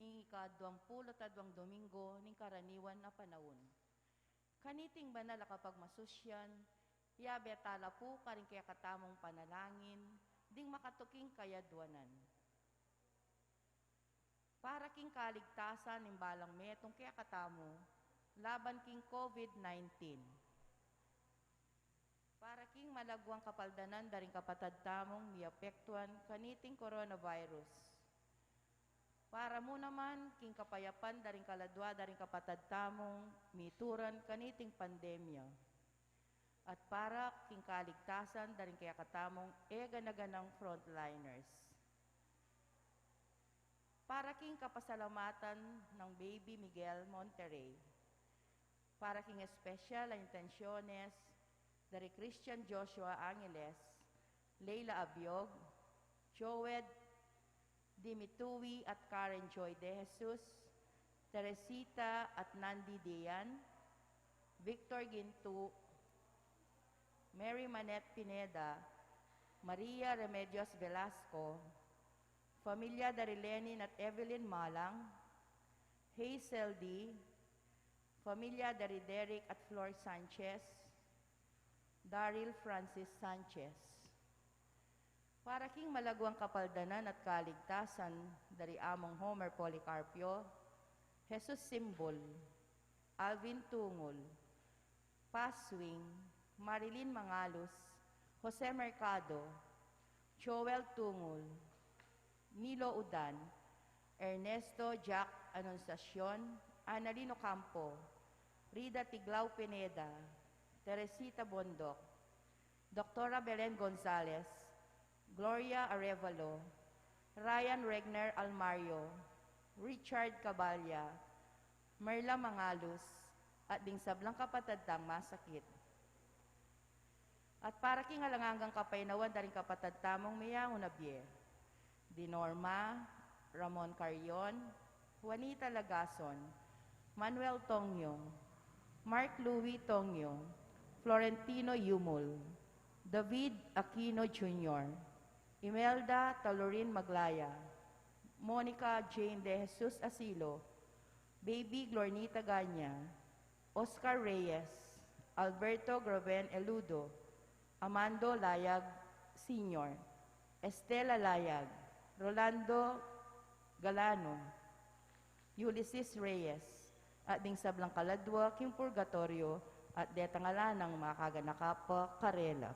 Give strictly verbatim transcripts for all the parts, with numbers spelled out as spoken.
ning ika-aduang pulu't aduang Domingo ning karaniwan a panaun. Kaniting banal a kapagmasusyan, yabe tala pu karing kekatamung panalangin ding makatuking kayadwanan. Para king kaligtasan ning balang metung kekatamu laban king COVID nineteen. Para king malaguang kapaldanan da ring kapatad tamung miapektuan kaniting coronavirus. Para mu naman king kapayapan da ring kaladua da ring kapatad tamung mituran kaniting pandemya. At para king kaligtasan da ring kekatamung e gana-ganang frontliners. Para king kapasalamatan nang Baby Miguel Monterrey. Para king espesyal a intensyones da ri Christian Joshua Angeles, Leila Abiog, Joed Dimitui at Karen Joy De Jesus, Teresita at Nandi Dian, Victor Gintu, Mary Manette Pineda, Maria Remedios Velasco, familia da ri Lenin at Evelyn Malang, Hazel D, familia da ri Derek at Flor Sanchez, Daryl Francis Sanchez. Para king malaguang kapaldanan at kaligtasan da ri Among Homer Policarpio, Jesus Simbol, Alvin Tungul, Paswing, Marilyn Mangalus, Jose Mercado, Joel Tungul, Nilo Udan, Ernesto Jack Anunciacion, Annalyn Ocampo, Rida Tiglao Pineda, Teresita Bondoc, Doktora Belen Gonzalez, Gloria Arevalo, Ryan Regner Almario, Richard Caballa, Merla Mangalus, at ding sablang kapatad tang masakit. At para king alang anggang kapaynawan da ring kapatad tamung meyaun a bie. Dinorma Ramon Carrion, Juanita Lagason, Manuel Tongyo, Mark Louis Tongyo, Florentino Yumul, David Aquino Junior, Imelda Talorin Maglaya, Monica Jane De Jesus Asilo, Baby Glornita Ganya, Oscar Reyes, Alberto Groven Eludo, Amando Layag Senior, Estela Layag, Rolando Galano, Ulysses Reyes, at ding sablang kaladua king purgatoryo, at detang ala nang makaganaka pa karela.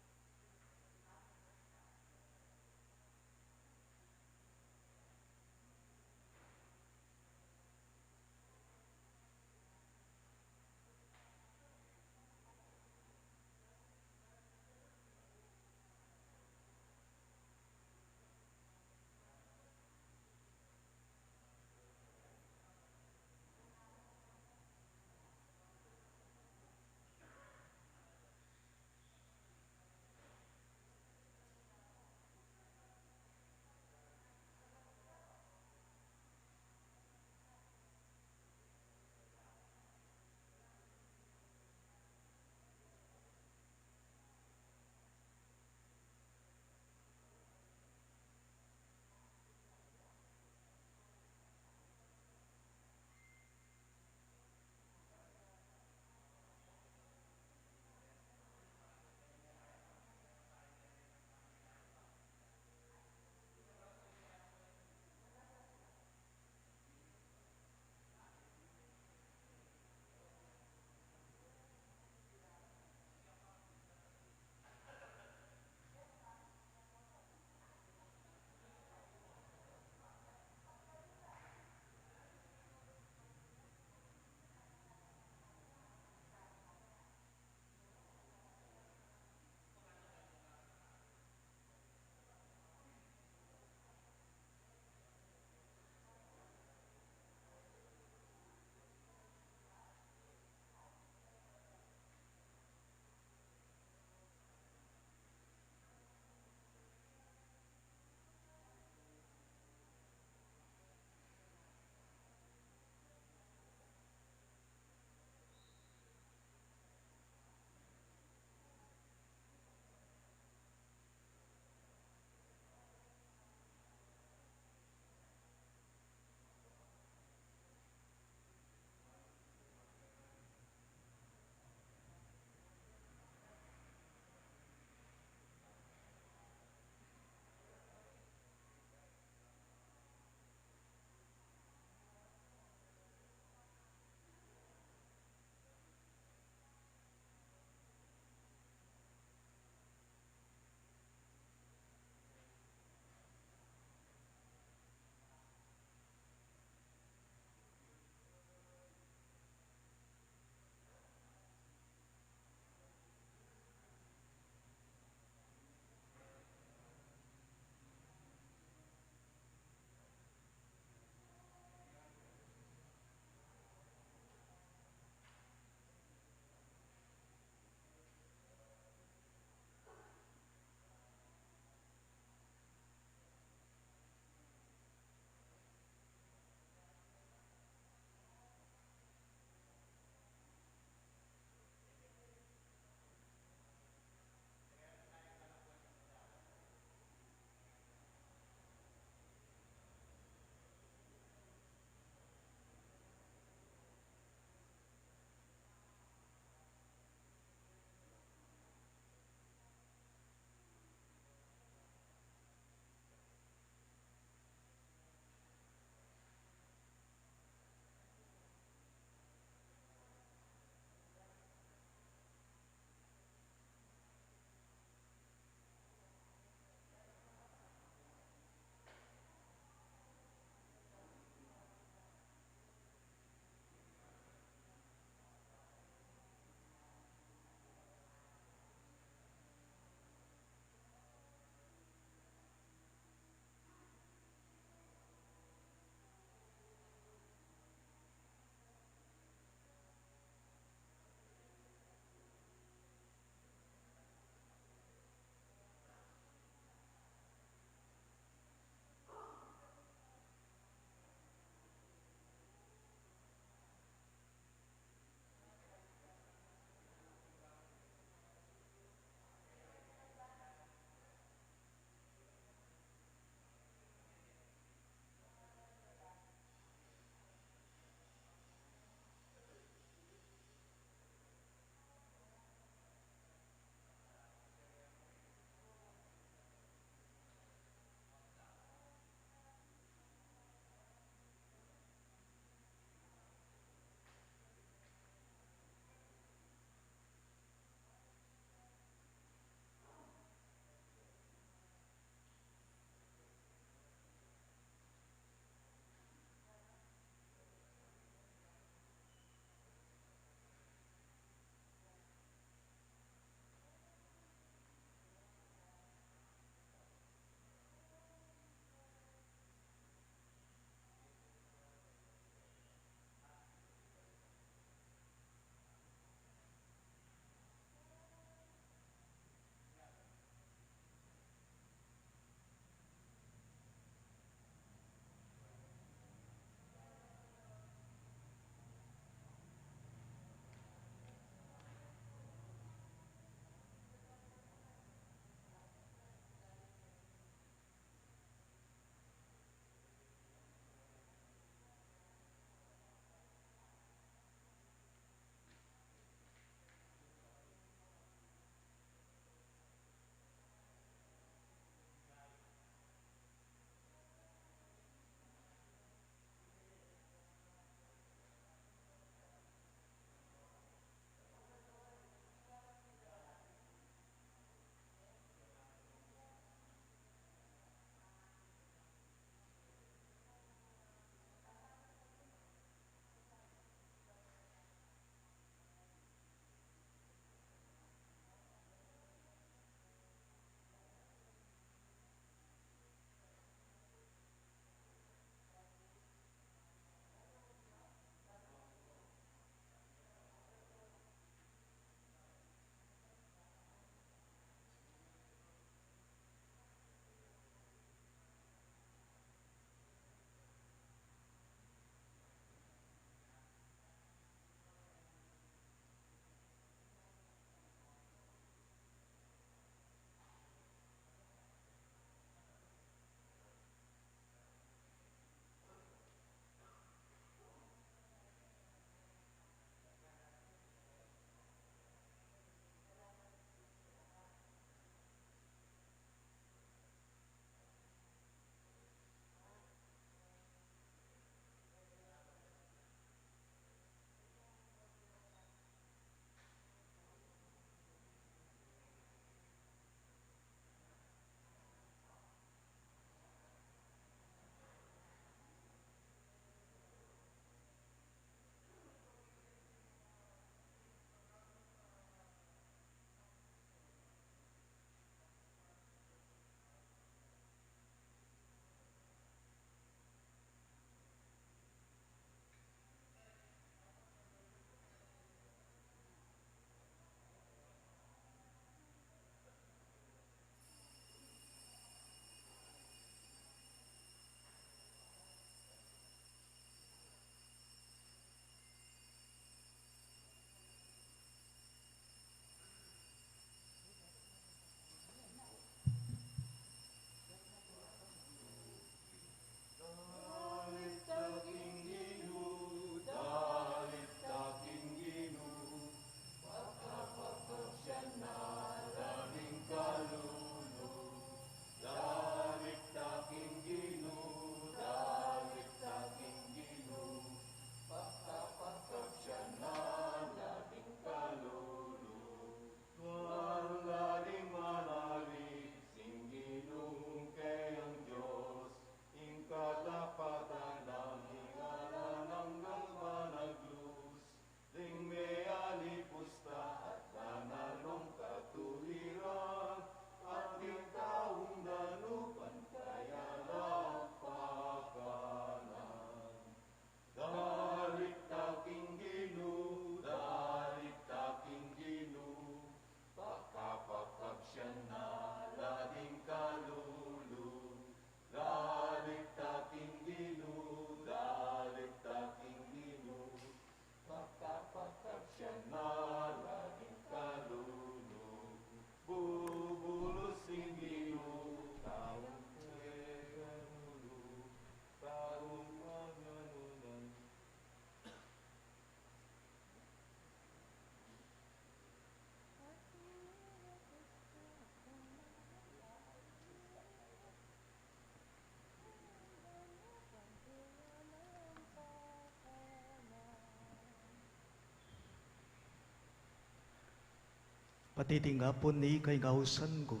At iti nga pun ing kayang ausan ku,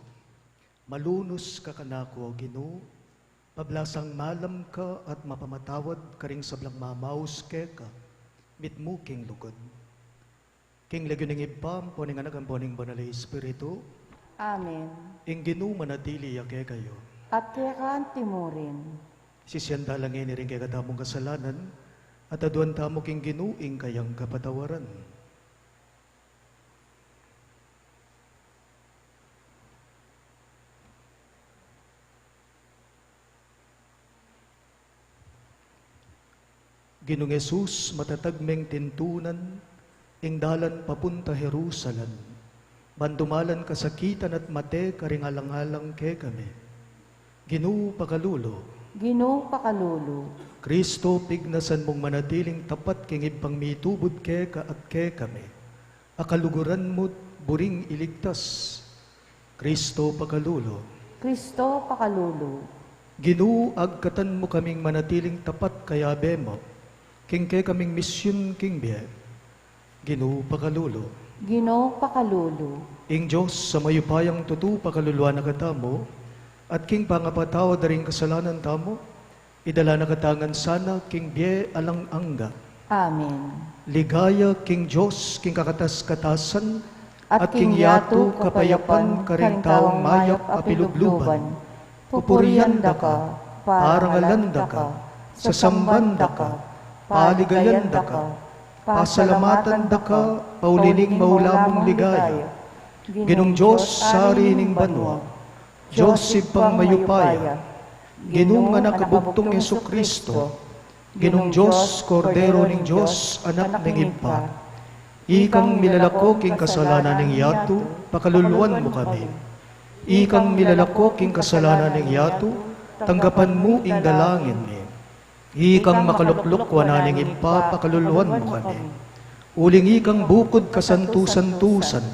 malunus ka kanaku, O Ginu, pablasang malam ka at mapamatawad karing sablang mamaus keka, mitmu king lugud. King lagyu ning Ibpa, ampo ning Anak, ampo ning Banal a Espiritu. Amen. Ing Ginu manatili ya kekayu. At keka antimurin. Sisian tala ngeni ring kekatamung kasalanan, at aduan tamu king Ginu ing kayang kapatawaran. Ginung Jesus, matatag meng tintunan ing dalan papunta Jerusalem, ban dumalan kasakitan at mate karing alang-alang kekami. Ginu, pakalulu. Ginu, pakalulu. Kristo, pignasan mung manatiling tapat king Ibpang mitubud keka at kekami, a kaluguran mu't buring iligtas. Kristo, pakalulu. Kristo, pakalulu. Ginu, agkatan mu kaming manatiling tapat kayabe mu, king kekaming misyun king bie. Ginu, pakalulu. Ginu, pakalulu. Ing Dios a mayupayang tutu pakaluluan na katamu, at king pangapatawad da ring kasalanan tamu, idala na kata ngan sana king bie alang angga. Amen. Ligaya king Dios, king kakatas-katasan, at king yatu kapayapan karing taung mayap a pilubluban. Pupurian da ka, parangalan da ka, sasamban da ka, paligayan da ka, pasalamatan da ka, pauli ning maula mung ligaya. Ginung Dios, Sari ning banua, Dios Ibpang mayupaya, Ginung Anak a bugtung Jesukristo, Ginung Dios, Kordero ning Dios, Anak ning Ibpa. Ikang milalako king kasalanan ning yatu, pakaluluan mu kami. Ikang milalako king kasalanan ning yatu, tanggapan mu ing dalangin mi. Ikang makalukluk wanan ning Ibpa, pakaluluan mu kami. Uling ikang bukud kasantu-santusan,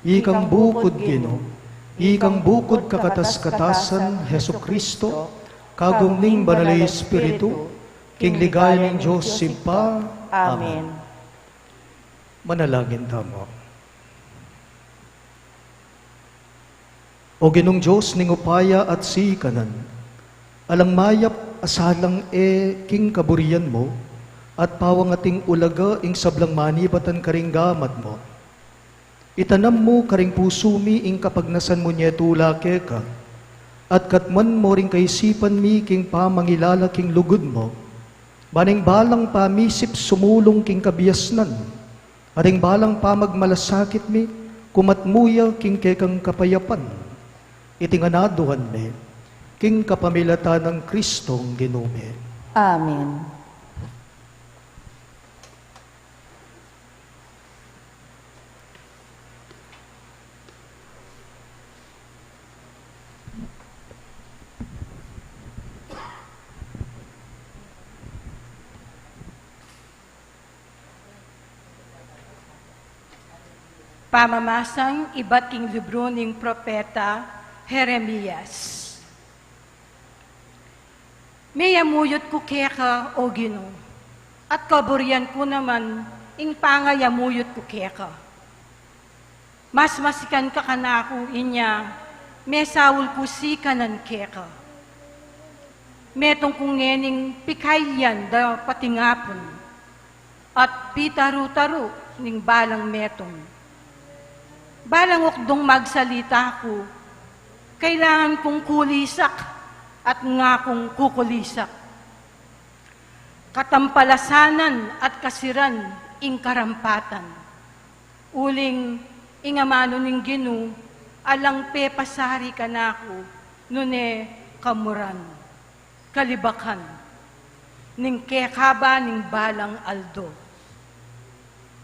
ikang bukud Ginu, ikang bukud kakatas-katasan, Jesukristo, kagum ning Banal a Espiritu, king ligaya ning Dios Ibpa. Amen. Manalangin tamu. O Ginung Dios ning upaya at sikanan, alang mayap a salang e king kaburian mu, at pawang ating ulaga ing sablang manibatan karing gamat mu. Itanam mu karing pusu mi ing kapagnasan mu nye tula keka, at katman mu ring kaisipan mi king pamangilala king lugud mu, ban ing balang pamisip sumulung king kabiasnan, at ing balang pamagmalasakit mi, kumat mu ya king kekang kapayapan. Iti ngan aduan mi, king kapamilatan nang Kristong Ginu mi. Amen. Pamamasang ibat king libru ning propeta Jeremias. Meyamuyut ku keka, O Ginu, at kaburian ku naman ing pangayamuyut ku keka. Mas masikan ka kanaku, inya mesaul ku sikanan keka. Metung ku ngening pikailyan da patingapun, at pitaru-taru ning balang metung. Balang ukdung magsalita ku, kailangan kung kulisak at ngakung kukulisak. Katampalasanan at kasiran ing karampatan. Uling ing amanu ning Ginu, alang pepasari kanaku, nune kamuran, kalibakan, ning kekaba ning balang aldo.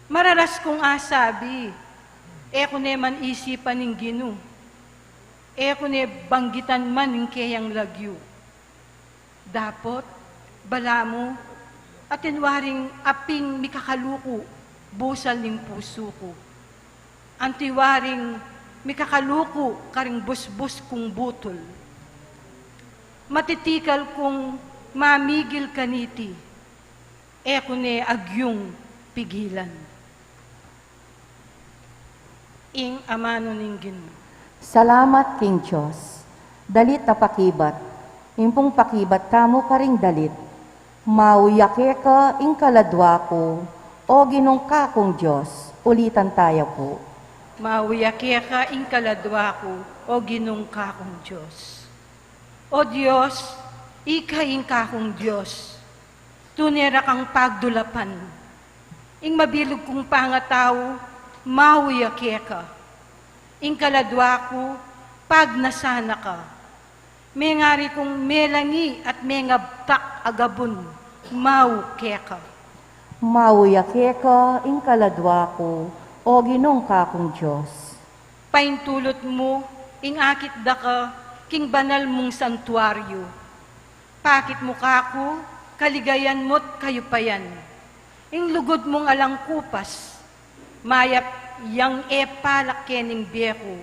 Mararas kung asabi, e ku ne man isipan ing Ginu, e ku ne banggitan man ing keyang lagyu. Dapot, balamu, atin waring aping mikakaluku busal ning pusu ku. Anti waring mikakaluku karing busbus kung butul. Matitikal kung mamigil kaniti, e ku ne agyung pigilan. Ing amanu ning Ginu. Salamat king Dios. Dalit a pakibat. Ing pung pakibat tamu karing dalit. Mauya keka ing kaladua ku, o Ginung kakung Dios. Ulitan taya pu. Mauya keka ing kaladua ku, o Ginung kakung Dios. O Dios, ika ing kakung Dios. Tune ra kang pagdulapan. Ing mabilug kung pangatau, mauya keka. Ing kaladua ku, pagnasan na ka. Mengari kung melangi at mengabtak a gabun, mau keka. Mauya keka ing kaladua ku, o Ginung kakung Dios. Paintulut mu ing akit da ka king banal mung santuaryu. Pakit mu kaku kaligayan mu't kayupayan. Ing lugud mung alang kupas, mayap yang e palak kening bie ku,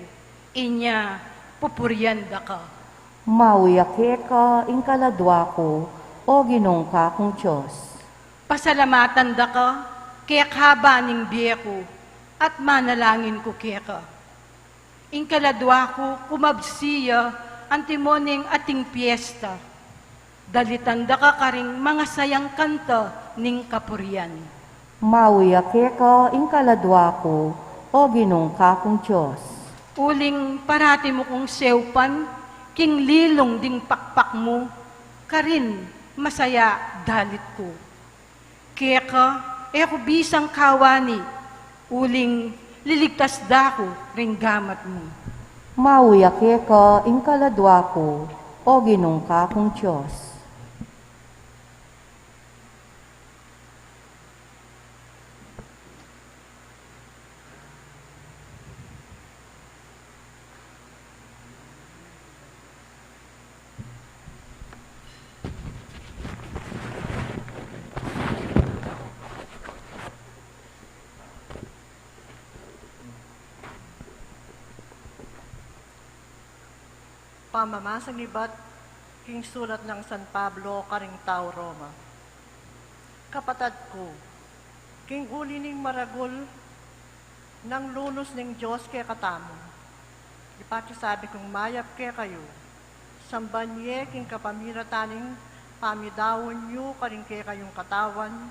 inya pupurian da ka. Mauya keka ing kaladua ku, o Ginung kakung Dios. Pasalamatan da ka kekaba ning bie ku, at manalangin ku keka. Ing kaladua ku, kumabsi ya antimo ning ating piesta. Dalitan da ka karing mangasayang kanta ning kapurian. Mauya keka ing kaladua ku, o Ginung kakung Dios. Uling parati mu kung seupan king lilung ding pakpak mu, karin masaya dalit ku. Keka e ku bisang kawani, uling liligtas da ku ring gamat mu. Mauya keka ing kaladua ku, o Ginung kakung Dios. Pamamasang ibat king sulat nang San Pablo karing tau Roma. Kapatad ku, king uli ning maragul nang lunus ning Dios kekatamu, ipakisabi kung mayap kekayu, samban ye king kapamilatan ning pamidaun yu karing kekayung katawan,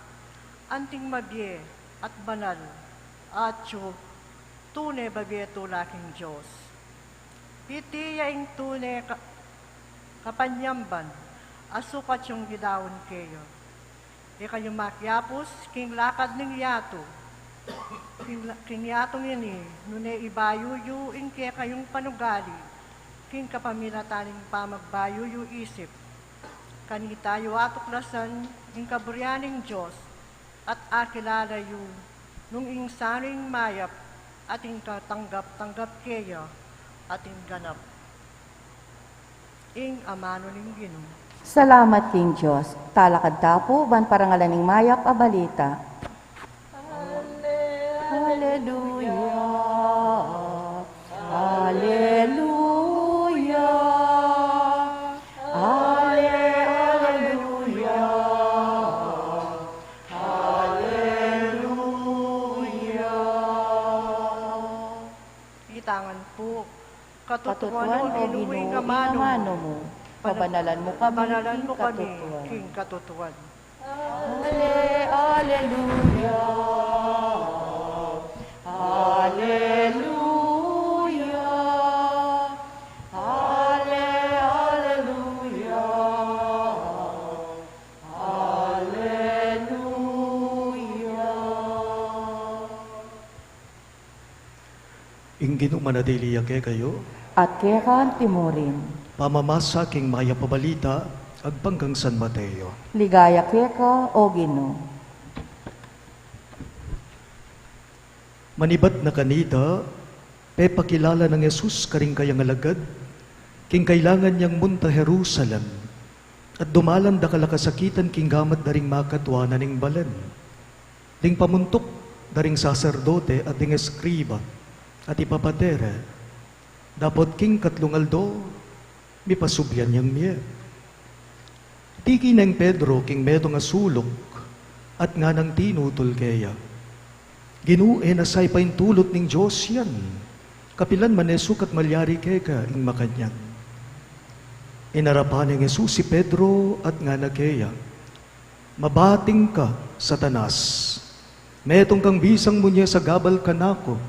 anting mabie at banal, atyu, tune babie tula king Dios. Iti ya ing tune ka-, kapanyamban a sukat yung idaun keya. E kayu makiapus king lakad ning yatu. King la-, king yatu ngeni, nune ibayu yu ing kekayung panugali, king kapamilatan ning pamagbayu yu isip. Kanita yu atuklasan ing kaburian ning Dios, at akilala yu nung ing sanung mayap at ing katanggap-tanggap keya at ing ganap. Ing amanu ning Ginu. Salamat king Dios. Talakad ta pu ban parangalan ing mayap a balita. Alleluia, alleluia, alle-, alleluia, alleluia. Itangan pu. Katutuan, o Ginu, ing amanu mu. Pabanalan mu kami king katutuan. Alle-, alleluia. Alleluia. Alle-, alleluia. Alleluia. Ing Ginu manatili ya kekayu. At keka anti mu rin. Pamamasa king mayap a balita agpang kang San Mateo. Ligaya keka, o Ginu. Manibat na kanita, pepakilala nang Jesus karing kayang alagad, king kailangan yang munta Jerusalem, at dumalan dakal a kasakitan king gamat da ring makatua na ning balen. Ding pamuntuk da ring saserdote at ding eskriba, at ipapate re, dapot king katlung aldo, mipasubyan yang mie. Tiki neng Pedro king metung a suluk, at nganang tinutul keya, Ginu, e na sa ipaintulut ning Dios yan. Kapilan man e sukat malyari keka ing makanyan. Inarapan neng Jesus i Pedro at ngana keya, "Mabating ka, Satanas! Metung kang bisang munye sagabal kanaku.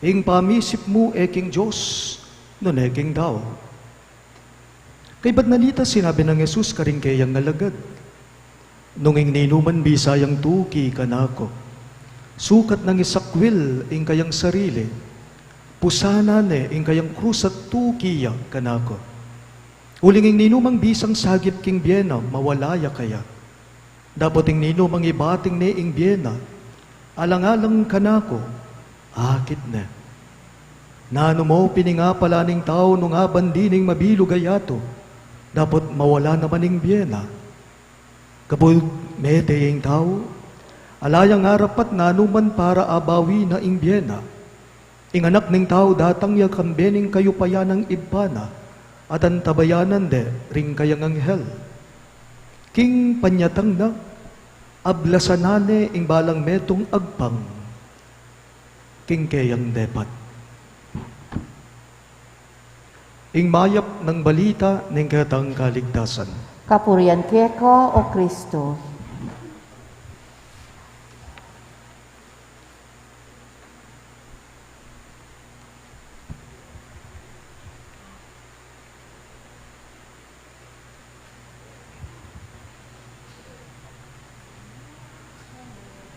Ing pamisip mu e king Dios, nune king tau." Kaybat na nita, sinabi nang Jesus karing kayang alagad, "Nung ing ninuman bisa yang tuki kanaku, sukat nang isakwil ing kayang sarili, pusanan ne ing kayang krus at tuki ya kanaku. Uling ing ninumang bisang sagip king bie na, mawala ya kaya. Dapot ing ninumang ibating ne ing bie na, alang-alang kanaku, akit ne. Nanu mu pin ing apala ning tau nung aban dining mabilug a yatu, dapot mawala naman ing bie na? Kabud mete ya ing tau, ala yang arapat nanuman para abawi na ing bie na. Ing Anak ning tau datang ya kambe ning kayupayan nang Ibpa na, at antabayanan de ring kayang anghel. King panyatang na, ablasanan ne ing balang metung agpang king keyang depat." Ing mayap nang balita ning ketang kaligtasan. Kapurian keka, O Kristo.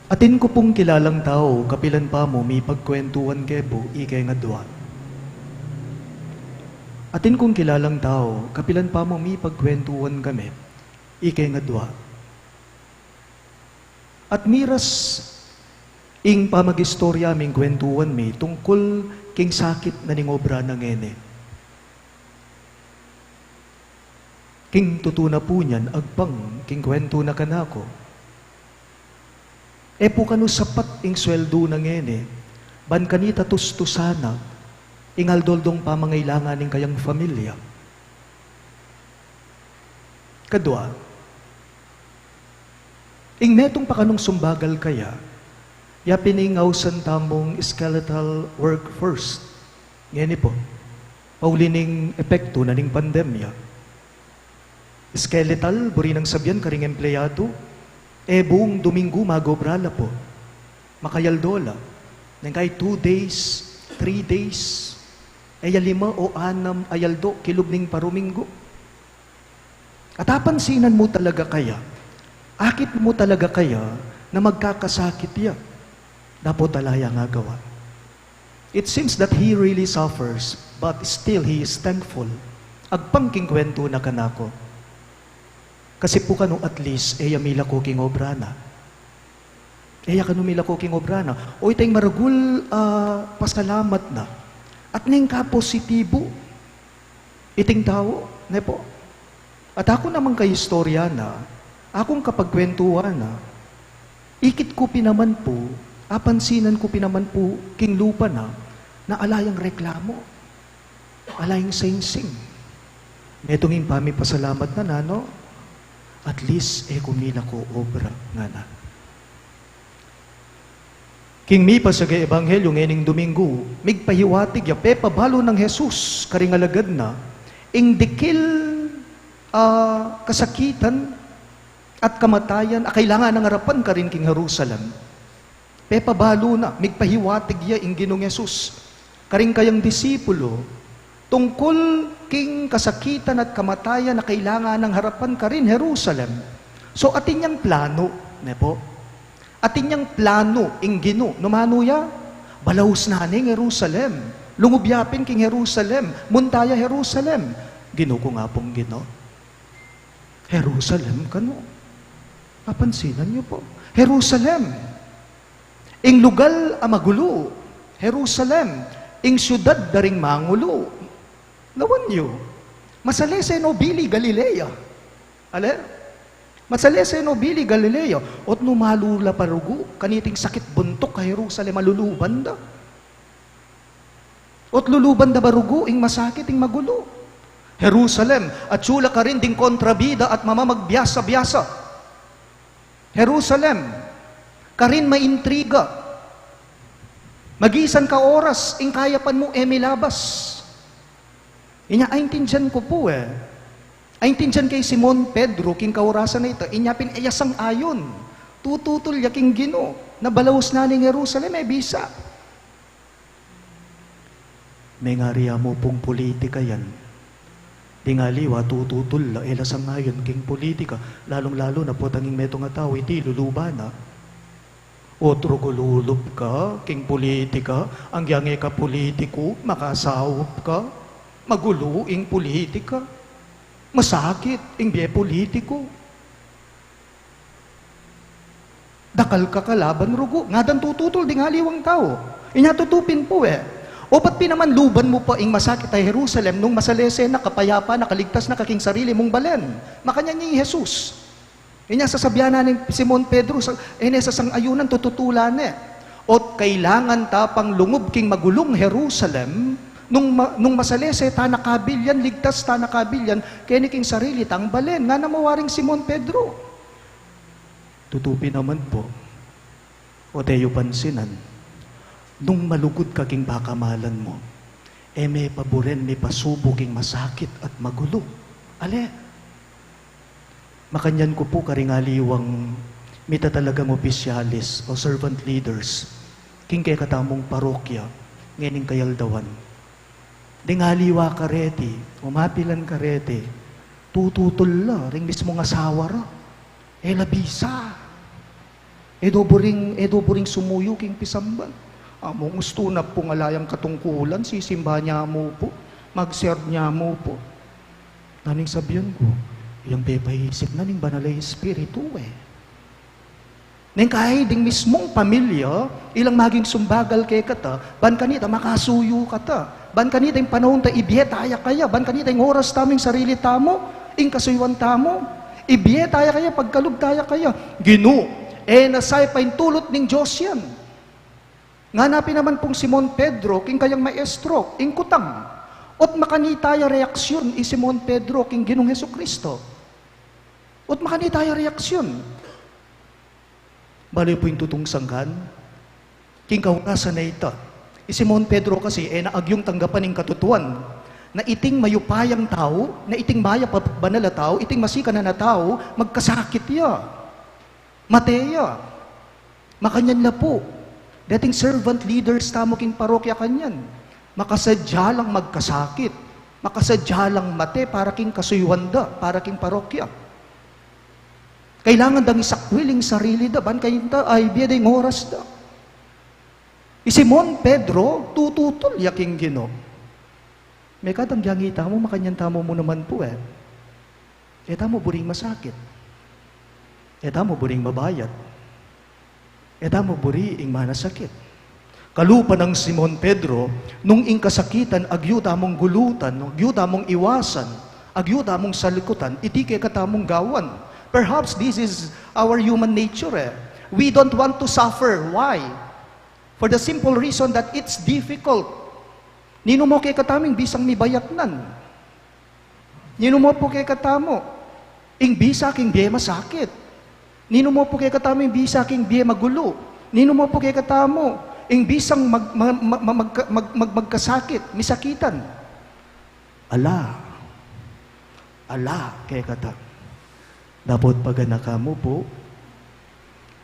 Atin ku pung kilalang tau, kapilan pa mu mipagkwentuan ke pu, ike ngadwa. Atin kung kilalang tau, kapilan pa mu mipagkwentuan kami, ike ngadwa. At miras ing pamagistorya ming kwentuan mi tungkul king sakit na ning obra na ngeni. King tutu na pu niyan, agpang king kwentu na kanaku, e pu kanu sapat ing sweldu na ngeni ban kanita tustusan na ing aldo-aldong pamangailangan ning kayang familia. Kadwa, ing metung pa kanung sumbagal kaya, ya pin ing ausan tamung skeletal work first. Ngeni pu, pauli ning epektu na ning pandemya. Skeletal, buri nang sabian karing empleyadu, e buung Duminggu mag-obra la pu. Makayaldo la. Neng kai two days, three days, e ya lima o anam a yaldo kilub ning paruminggu. At apansinan mu talaga kaya, akit mu talaga kaya na magkakasakit ya dapot ala yang agawa? It seems that he really suffers, but still he is thankful. Agpang king kwentu na kanaku. Kasi pu kanu, at least, e ya milako king obra na. E ya kanu milako king obra na. O itang maragul a pasalamat na. At neng kapositibu iting tau, ne pu? At aku namang kaistorya na, akung kapagkwentuan na, ikit ku pin naman pu, apansinan ku pin naman pu king lupa na, na ala yang reklamu, ala yang singsing. Metung ing pamipasalamat na, nanu? At least, e ku milako obra, ngana. King mipasag a ebanghelyu ngening Duminggu, migpahiwatig ya, pepabalu nang Jesus karing alagad na ing dikil a kasakitan at kamatayan a kailangan nang arapan karin king Jerusalem. Pepabalu na, migpahiwatig ya ing Ginung Jesus karing kayang disipulu tungkul king kasakitan at kamatayan a kailangan nang harapan karin Jerusalem. So, atin yang planu, ne pu? Atin yang planu ing Ginu, nu manu ya? Balausnan ne ing Jerusalem. Lungub ya pin king Jerusalem. Munta ya Jerusalem. Ginu ku nga pung Ginu. Jerusalem kanu. Apansinan yu pu. Jerusalem. Ing lugal a magulu, Jerusalem, ing syudad da ring mangulu. Lawan yu, masalese no bili Galilea. Ale? Masalese no bili Galilea. Ot nu malu la pa rugu kaniting sakit buntuk a Jerusalem a luluban da. Ot luluban da ba rugu ing masakit, ing magulu? Jerusalem, atsu la karin ding kontrabida at mamamagbiasa-biasa. Jerusalem, karin maintriga. Magisan ka oras, ing kayapan mu e milabas. Inya, aintindian ku pu e. Aintindian ke i Simon Pedro, king kaurasan a ita, inya pin e ya sang-ayon. Tututul ya king Ginu, na balaus na ning Jerusalem, e bisa. Mengari ya mu pung pulitika yan. Ding aliwa tututul la, e la sang-ayon king pulitika, lalung-lalu na potang ing metung a tau, iti luluban na. Otro gululup ka king pulitika, anggyang e ka pulitiku, makasaup ka, magulu ing pulitika, masakit ing bie pulitiku. Dakal ka kalaban rugu, ngadan tututul ding aliwang tau. Inya tutu pin pu e. Obat pin naman luban mu pa ing masakit a Jerusalem, nung masalese na, kapayapa na, kaligtas na ka king sarili mung balen. Makanyan ya i Jesus. Inya sasabian na ning Simon Pedro, sa, e ne sasang-ayunan, tututulan ne. Ot kailangan ta pang lungub king magulung Jerusalem, nung ma-, nung masalese ta na kabil yan, ligtas ta na kabil yan, keni king sarili tang balen. Ngana mu waring Simon Pedro. Tutu pin naman pu. Ot e yu pansinan, nung malugud ka king pakamalan mu, e me paburen mipasubu king masakit at magulu. Ale, makanyan ku pu karing aliwang mitatalagang opisyalis o servant leaders king kekatamung parokya ngening kayaldawan. Ding aliwa kareti, umapilan kareti, tututul la ring mismung asawa ra. E la bisa. E do buring, e do buring sumuyu king pisamban. Among ustu na pung ala yang katungkulan, sisimba ne mu pu, mag-serve ne mu pu. Nanu ing sabian ku, yang pepaisip na ning Banal a Espiritu e. Neng kai ding mismung pamilya, ilang maging sumbagal kekata, ban kanita makasuyu kata, ban kanita ing panaun ta ibie ta ya kaya, ban kanita ing oras tamu, ing sarili tamu, ing kasuyuan tamu, ibie ta ya kaya, pagkalub ta ya kaya. Ginu, e na sa paintulut ning Dios yan. Ngana pin naman pung Simon Pedro king kayang maestro, ing kutang. Ot makanita ya reaksyun i Simon Pedro king Ginung Jesucristo. Ot makanita ya reaksyun. Balu yu pu ing tutung sangkan, king kaurasan a ita, i Simon Pedro kasi e na agyung tanggapan ing katutuan na iting mayupayang tau, na iting mayap a banal a tau, iting masikanan a tau, magkasakit ya, mate ya. Makanyan la pu, dating servant leaders tamu king parokya kanyan, makasadya lang magkasakit, makasadya lang mate para king kasuyuan da, para king parokya. Kailangan dang isakwil ing sarili da, ban kanita, ay, ibie da ing oras da. I Simon Pedro, tututul ya king Ginu. Mekad anggyang itamu, makanyan tamu mu naman pu e. E tamu buring masakit. E tamu buring mabayat. E tamu buri ing manasakit. Kalupa nang Simon Pedro, nung ing kasakitan agyu tamung gulutan, agyu tamung iwasan, agyu tamung salikutan, iti kekatamung gawan. Perhaps this is our human nature e. We don't want to suffer. Why? For the simple reason that it's difficult. Ninu mu kekatamu ing bisang mibayatnan? Ninu mu pu kekatamu ing bisa king bie masakit? Ninu mu pu kekatamu ing bisa king bie magulu? Ninu mu pu kekatamu ing bisang mag-, ma-, ma-, ma-, magka-, mag-, mag-, magkasakit, misakitan? Ala. Ala kekata. Dapot paganaka mu pu,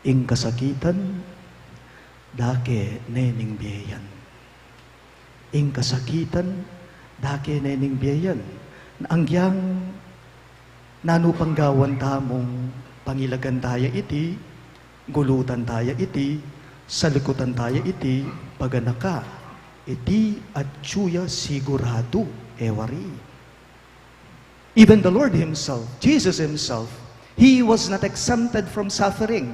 ing kasakitan, dake ne ning bie yan. Ing kasakitan, dake ne ning bie yan. Anggiyang nanu pang gawan tamung pangilagan taya iti, gulutan taya iti, salikutan taya iti, paganaka, iti atyu ya siguradu, e wari. Even the Lord himself, Jesus himself, he was not exempted from suffering.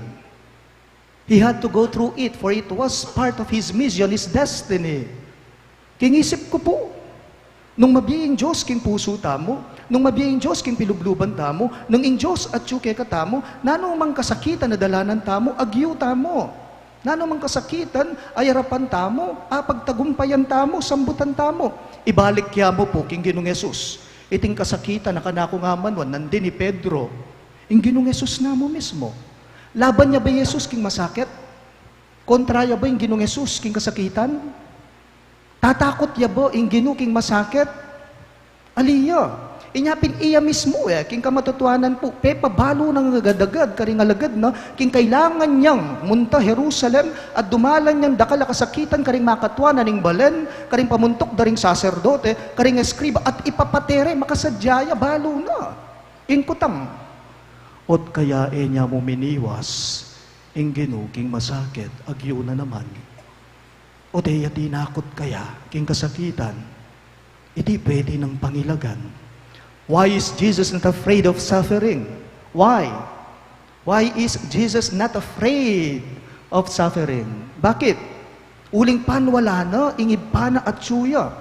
He had to go through it, for it was part of his mission, his destiny. King isip ku pu, nung mabie ing Dios king pusu tamu, nung mabie ing Dios king pilubluban tamu, nung ing Dios atyu kekatamu, nanu mang kasakitan a dalanan tamu, agyu tamu. Nanu mang kasakitan a arapan tamu, apagtagumpayan tamu, sambutan tamu. Ibalik ya mu pu king Ginung Jesus. Iting kasakitan a kanaku ngamanuan, nandin i Pedro. Ing Ginung Jesus namu mismu. Laban ya ba i Jesus king masakit? Kontra ya ba ing Ginung Jesus king kasakitan? Tatakut ya ba ing Ginu king masakit? Ali ya. Inya pin iya mismu, e, king kamatutuanan pu, pepabalu nang agad-agad karing alagad na king kailangan yang munta Jerusalem at dumalan yang dakal a kasakitan karing makatuan na ning balen, karing pamuntuk da ring saserdote, karing eskriba, at ipapate re. Makasadya ya, balu na. Ing kutang, ot kaya e nya mu miniwas ing Ginu king masakit, agyu na naman? Ot e ya tinakut kaya king kasakitan? Iti pwede nang pangilagan. Why is Jesus not afraid of suffering? Why? Why is Jesus not afraid of suffering? Bakit? Uling panwala na ing Ibpa na atyu ya.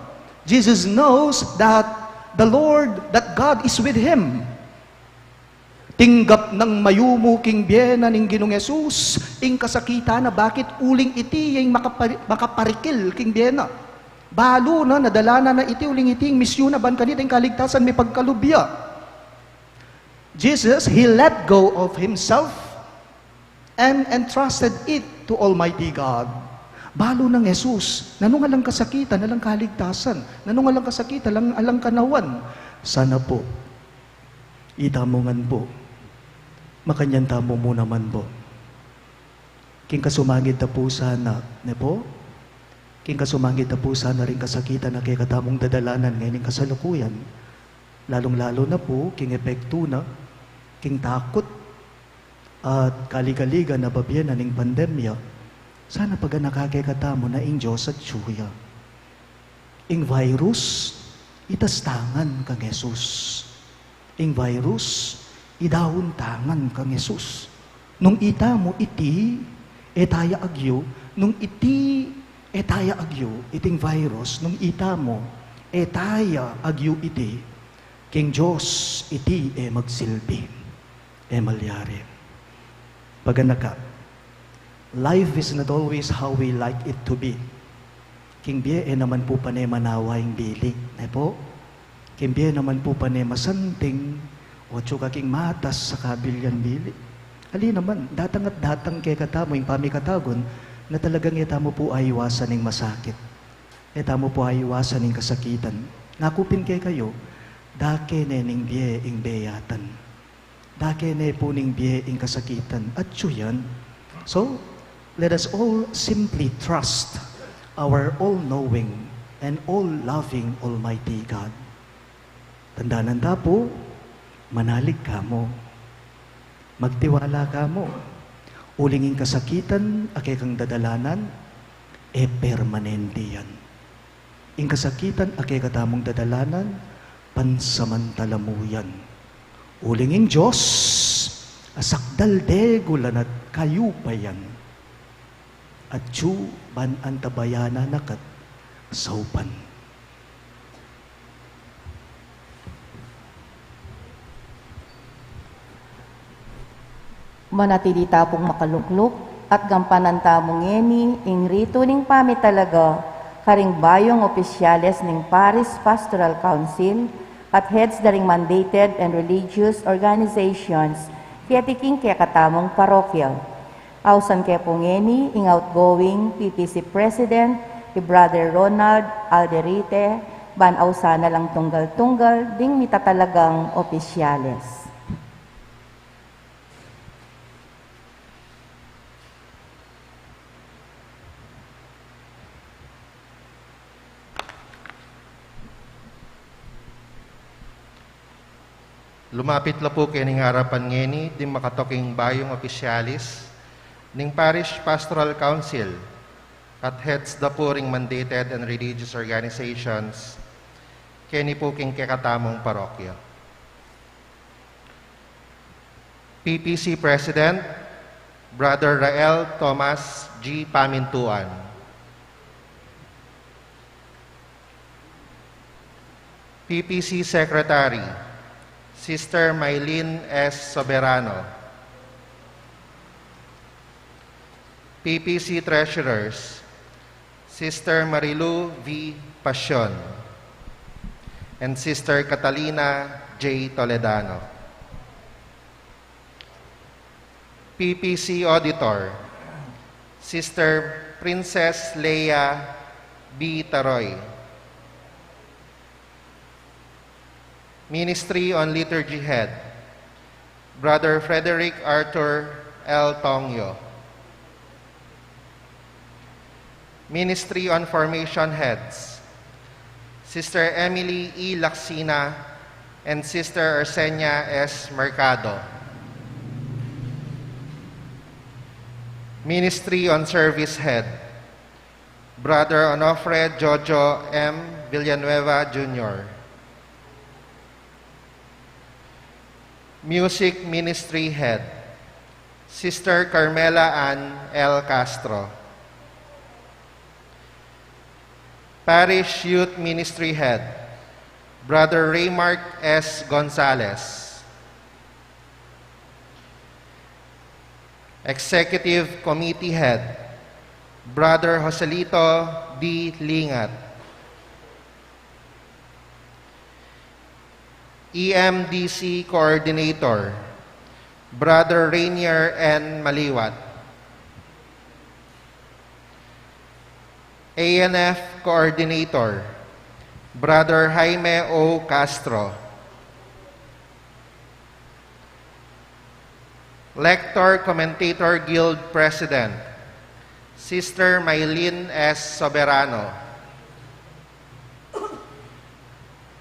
Jesus knows that the Lord, that God is with him. Tinggap nang mayumu king bie na ning Ginung Jesus ing kasakitan na. Bakit? Uling iti ya ing makapari-, makaparikil king bie na. Balu na, nadalanan na iti, uling iti ing misyun na ban kanita ing kaligtasan mipagkalub ya. Jesus, he let go of himself and entrusted it to Almighty God. Balu nang Jesus, nanu ngan alang kasakitan, alang kaligtasan, nanu ngan alang kasakitan, alang, alang kanawan. Sana pu, itamu ngan pu, makanyan tamu mu naman pu. King kasumangid ta pu sana, ne pu? King kasumangid ta pu sana ring kasakitan a kekatamung dadalanan ngeni ning kasalukuyan, lalung-lalu na pu king epektu na king takut at kaligaligan a babie na ning pandemya, sana paganaka kekatamu na ing Dios atyu ya. Ing virus, itas tangan kang Jesus. Ing virus, idaun tangan kang Jesus. Nung itamu iti, e ta ya agyu, nung iti, e ta ya agyu, iting virus, nung itamu, e ta ya agyu iti, king Dios iti e magsilbi, e malyari. Paganaka, life is not always how we like it to be. King bie e naman pu pane manawa ing bili, ne pu? King bie e naman pu pane masanting, o atyu ka king matas a kabil yang bili. Ali naman, datang at datang kekatamu ing pamikatagun na talagang e tamu pu aiwasan ing masakit. E tamu pu aiwasan ing kasakitan. Ngaku pin kekayu, dake ne ning bie ing beyatan. Dake ne pu ning bie ing kasakitan. Atyu yan. So, let us all simply trust our all-knowing and all-loving Almighty God. Tandanan ta pu, manalig ka mu. Magtiwala ka mu. Uling ing kasakitan a kekang dadalanan, e permanente yan. Ing kasakitan a kekatamung dadalanan, pansamantala mu yan. Uling ing Dios, asakdal degulan at kayupayan. Atyu ban antabayanan na kat saupan. Manatili ta pung makalukluk at gampanan tamu ngeni ing ritu ning pamitalaga karing bayung opisyales ning Parish Pastoral Council at heads da ring mandated and religious organizations keti king kekatamung parokya. Ausan ke pu ngeni ing outgoing P P C President, i Brother Ronald Alderite, ban ausan na lang tunggal-tunggal ding mitatalagang opisyales. Lumapit la pu kening arapan ngeni ding makatuking bayung opisyalis ning Parish Pastoral Council at heads da pu ring mandated and religious organizations keni pu king kekatamung parokya. P P C President, Brother Rael Tomas G Pamintuan. P P C Secretary, Sister Mylene S Soberano. P P C Treasurers, Sister Marilu V Pasion and Sister Catalina J Toledano. P P C Auditor, Sister Princess Leia B. Taroy. Ministry on Liturgy Head, Brother Frederick Arthur L. Tongyo. Ministry on Formation Heads, Sister Emily E. Lacsina and Sister Arsenia S. Mercado. Ministry on Service Head, Brother Onofre Jojo M. Villanueva Junior Music Ministry Head, Sister Carmela Ann L. Castro. Parish Youth Ministry Head, Brother Raymark S. Gonzalez. Executive Committee Head, Brother Joselito D. Lingat. E M D C Coordinator, Brother Rainier N. Maliwat. A N F Coordinator, Brother Jaime O. Castro. Lector Commentator Guild President, Sister Mylene S. Soberano.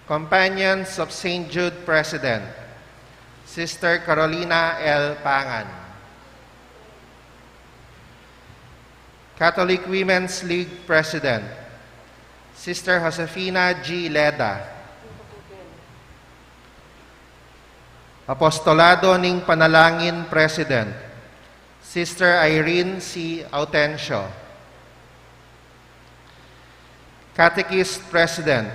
Companions of Saint Jude President, Sister Carolina L. Pangan. Catholic Women's League President, Sister Josefina G. Leda. Apostolado ning Panalangin President, Sister Irene C. Autencio. Catechist President,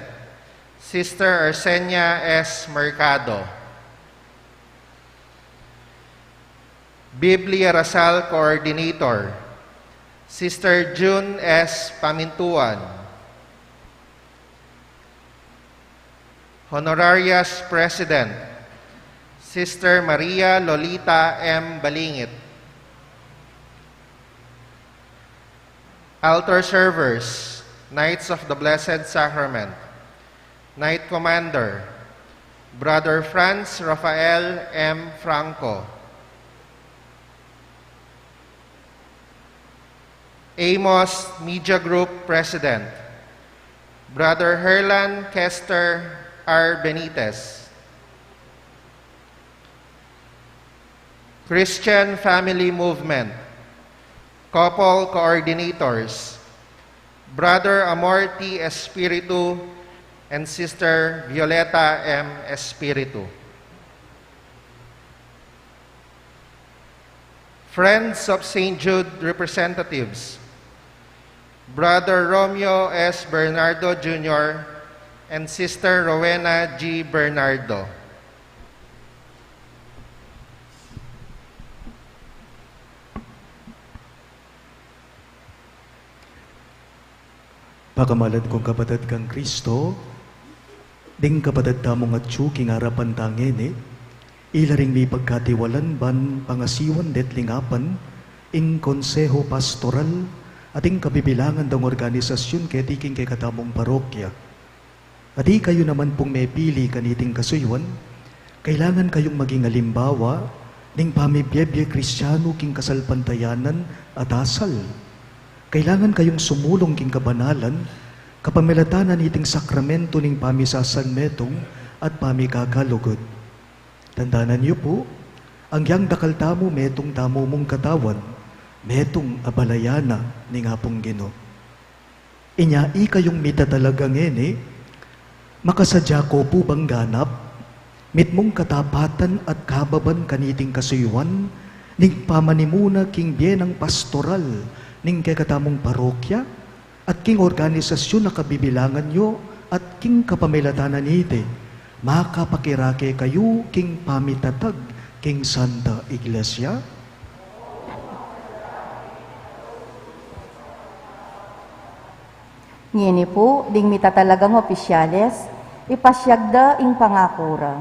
Sister Arsenia S. Mercado. Biblia Rasal Coordinator, Sister June S. Pamintuan. Honorarius President, Sister Maria Lolita M. Balingit. Altar Servers, Knights of the Blessed Sacrament, Knight Commander, Brother Franz Rafael M. Franco. Amos Media Group President, Brother Herlan Kester R. Benitez. Christian Family Movement, Couple Coordinators, Brother Amor T. Espiritu and Sister Violeta M. Espiritu. Friends of Saint Jude Representatives, Brother Romeo S. Bernardo Junior and Sister Rowena G. Bernardo. Pakamalad kung kapatad kang Kristo, ding kapatad tamung atyu king arapan ta ngeni, ila ring mipagkatiwalan ban pangasiwan detling apan ing Konseho Pastoral at ing kabibilangan dang organisasyun keti king kekatamung parokya. At ikayu naman pung mepili kaniting kasuyuan, kailangan kayung maging alimbawa ning pamibie-bie Kristiano king kasalpantayanan at asal. Kailangan kayung sumulung king kabanalan, kapamilatan na niting sakramento ning pamisasanmetung at pamikakalugud. Tandanan yu pu, agyang dakal tamu, metung tamu mung katawan, metung abalayan na ning Apung Ginu. Inya ikayung mitatalaga ngeni, makasadya ko pu bang ganap, mitmung katapatan at kababan kaniting kasuyuan, ning pamanimuna king bie nang pastoral, ning kekatamung parokya, at king organisasyun a kabibilangan yu, at king kapamilatan na niti, makapakirake kayu king pamitatag king Santa Iglesia? Ngeni pu, ding mitatalagang opisyales, ipasiag da ing pangaku ra.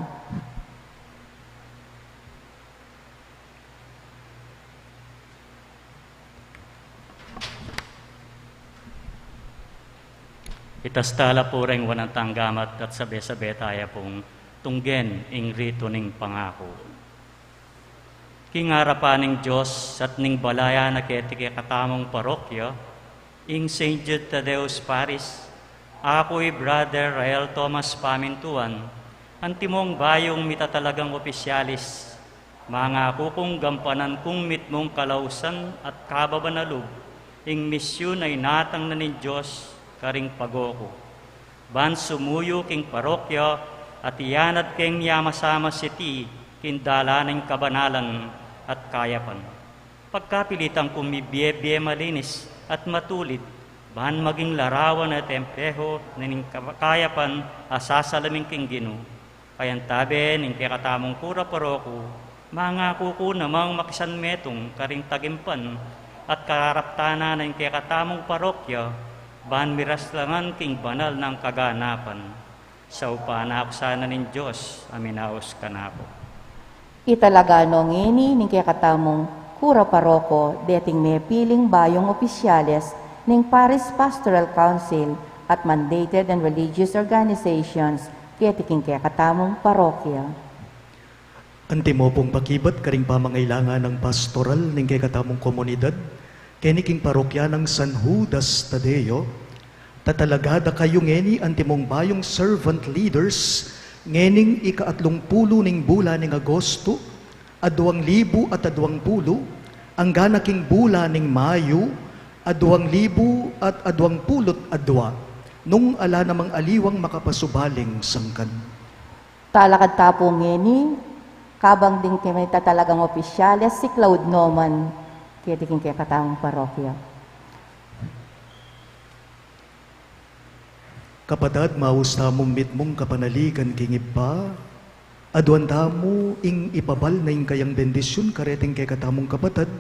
Itastala pu reng wanantang gamat at sabe-sabe taya pung tunggen ing ritu ning pangaku. King arapan ning Dios at ning balayan a keti kekatamung parokya, ing Saint Jude Tadeo's Parish, aku i Brother Rael Thomas Pamintuan, antimong bayung mitatalagang opisyalis, mangaku kung gampanan kung mitmung kalausan at kababan a lub ing misyun a inatang na ning Dios karing pagoku. Ban sumuyu king parokya at iyanad keng miyama-sama siti king dalan ning kabanalan at kayapan. Pagkapilitan kung mibie-bie malinis at matulid, ban maging larawan at empleho na ning kaba-, kayapan a sasalamin king Ginu. Payantabe ning kekatamung kura paroku, mangaku ku namang makisanmetung karing tagimpan at kararaptanan ning kekatamung parokya, ban miraslangan king banal nang kaganapan. Saupan na ku sana ning Dios a minaus kanaku. Italaga no ngeni ning kekatamung kura paroko deting mepiling bayung opisyales ning Parish Pastoral Council at mandated and religious organizations keti king kekatamung parokya. Antimo pung pakibat karing pamangailangan nang pastoral ning kekatamung komunidad keni king parokya nang San Judas Tadeo, tatalaga da kayu ngeni antimong bayung servant leaders ngening ikaatlung pulu ning bula ning Agosto, aduang libu at aduang pulu, anggana king bula ning Mayu, aduang libu at aduang pulu't adua, nung ala namang aliwang makapasubaling sangkan. Talakad ta pu ngeni, kabang ding kami tatalagang opisyales, siklaud no man keti king kekatamung parokya. Kapatad, maus tamung mitmung kapanaligan king Ibpa, aduan tamu ing ipabal na ing kayang bendisyun kareting kekatamung kapatad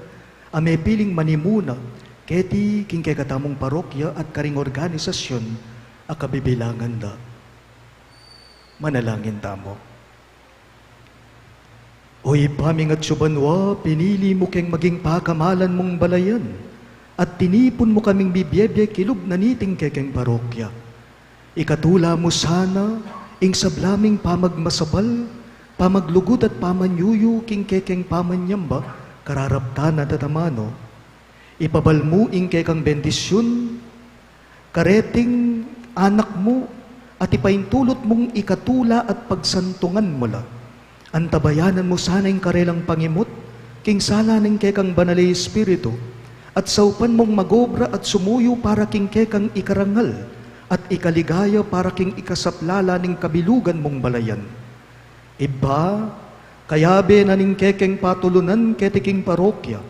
a mepiling manimuna keti king kekatamung parokya at karing organisasyun a kabibilangan da. Manalangin tamu. O Ibpa ming atsu banua, pinili mu keng maging pakamalan mung balayan, at tinipun mu kaming bibiebie kilub na niting kekeng parokya. Ikatula mu sana ing sabla ming pamagmasabal, pamaglugud at pamanyuyu king kekeng pamanyamba, kararaptan at amanu. Ipabal mu ing kekang bendisyun kareting anak mu, at ipaintulut mung ikatula at pagsantungan mu la. Antabayanan mu sana ing karelang pangimut king sala ning kekang Banal a Espiritu, at saupan mung magobra at sumuyu para king kekang ikarangal at ikaligaya para king ikasaplala ning kabilugan mung balayan. Ibpa, kayabe na ning kekeng patulunan keti king parokya,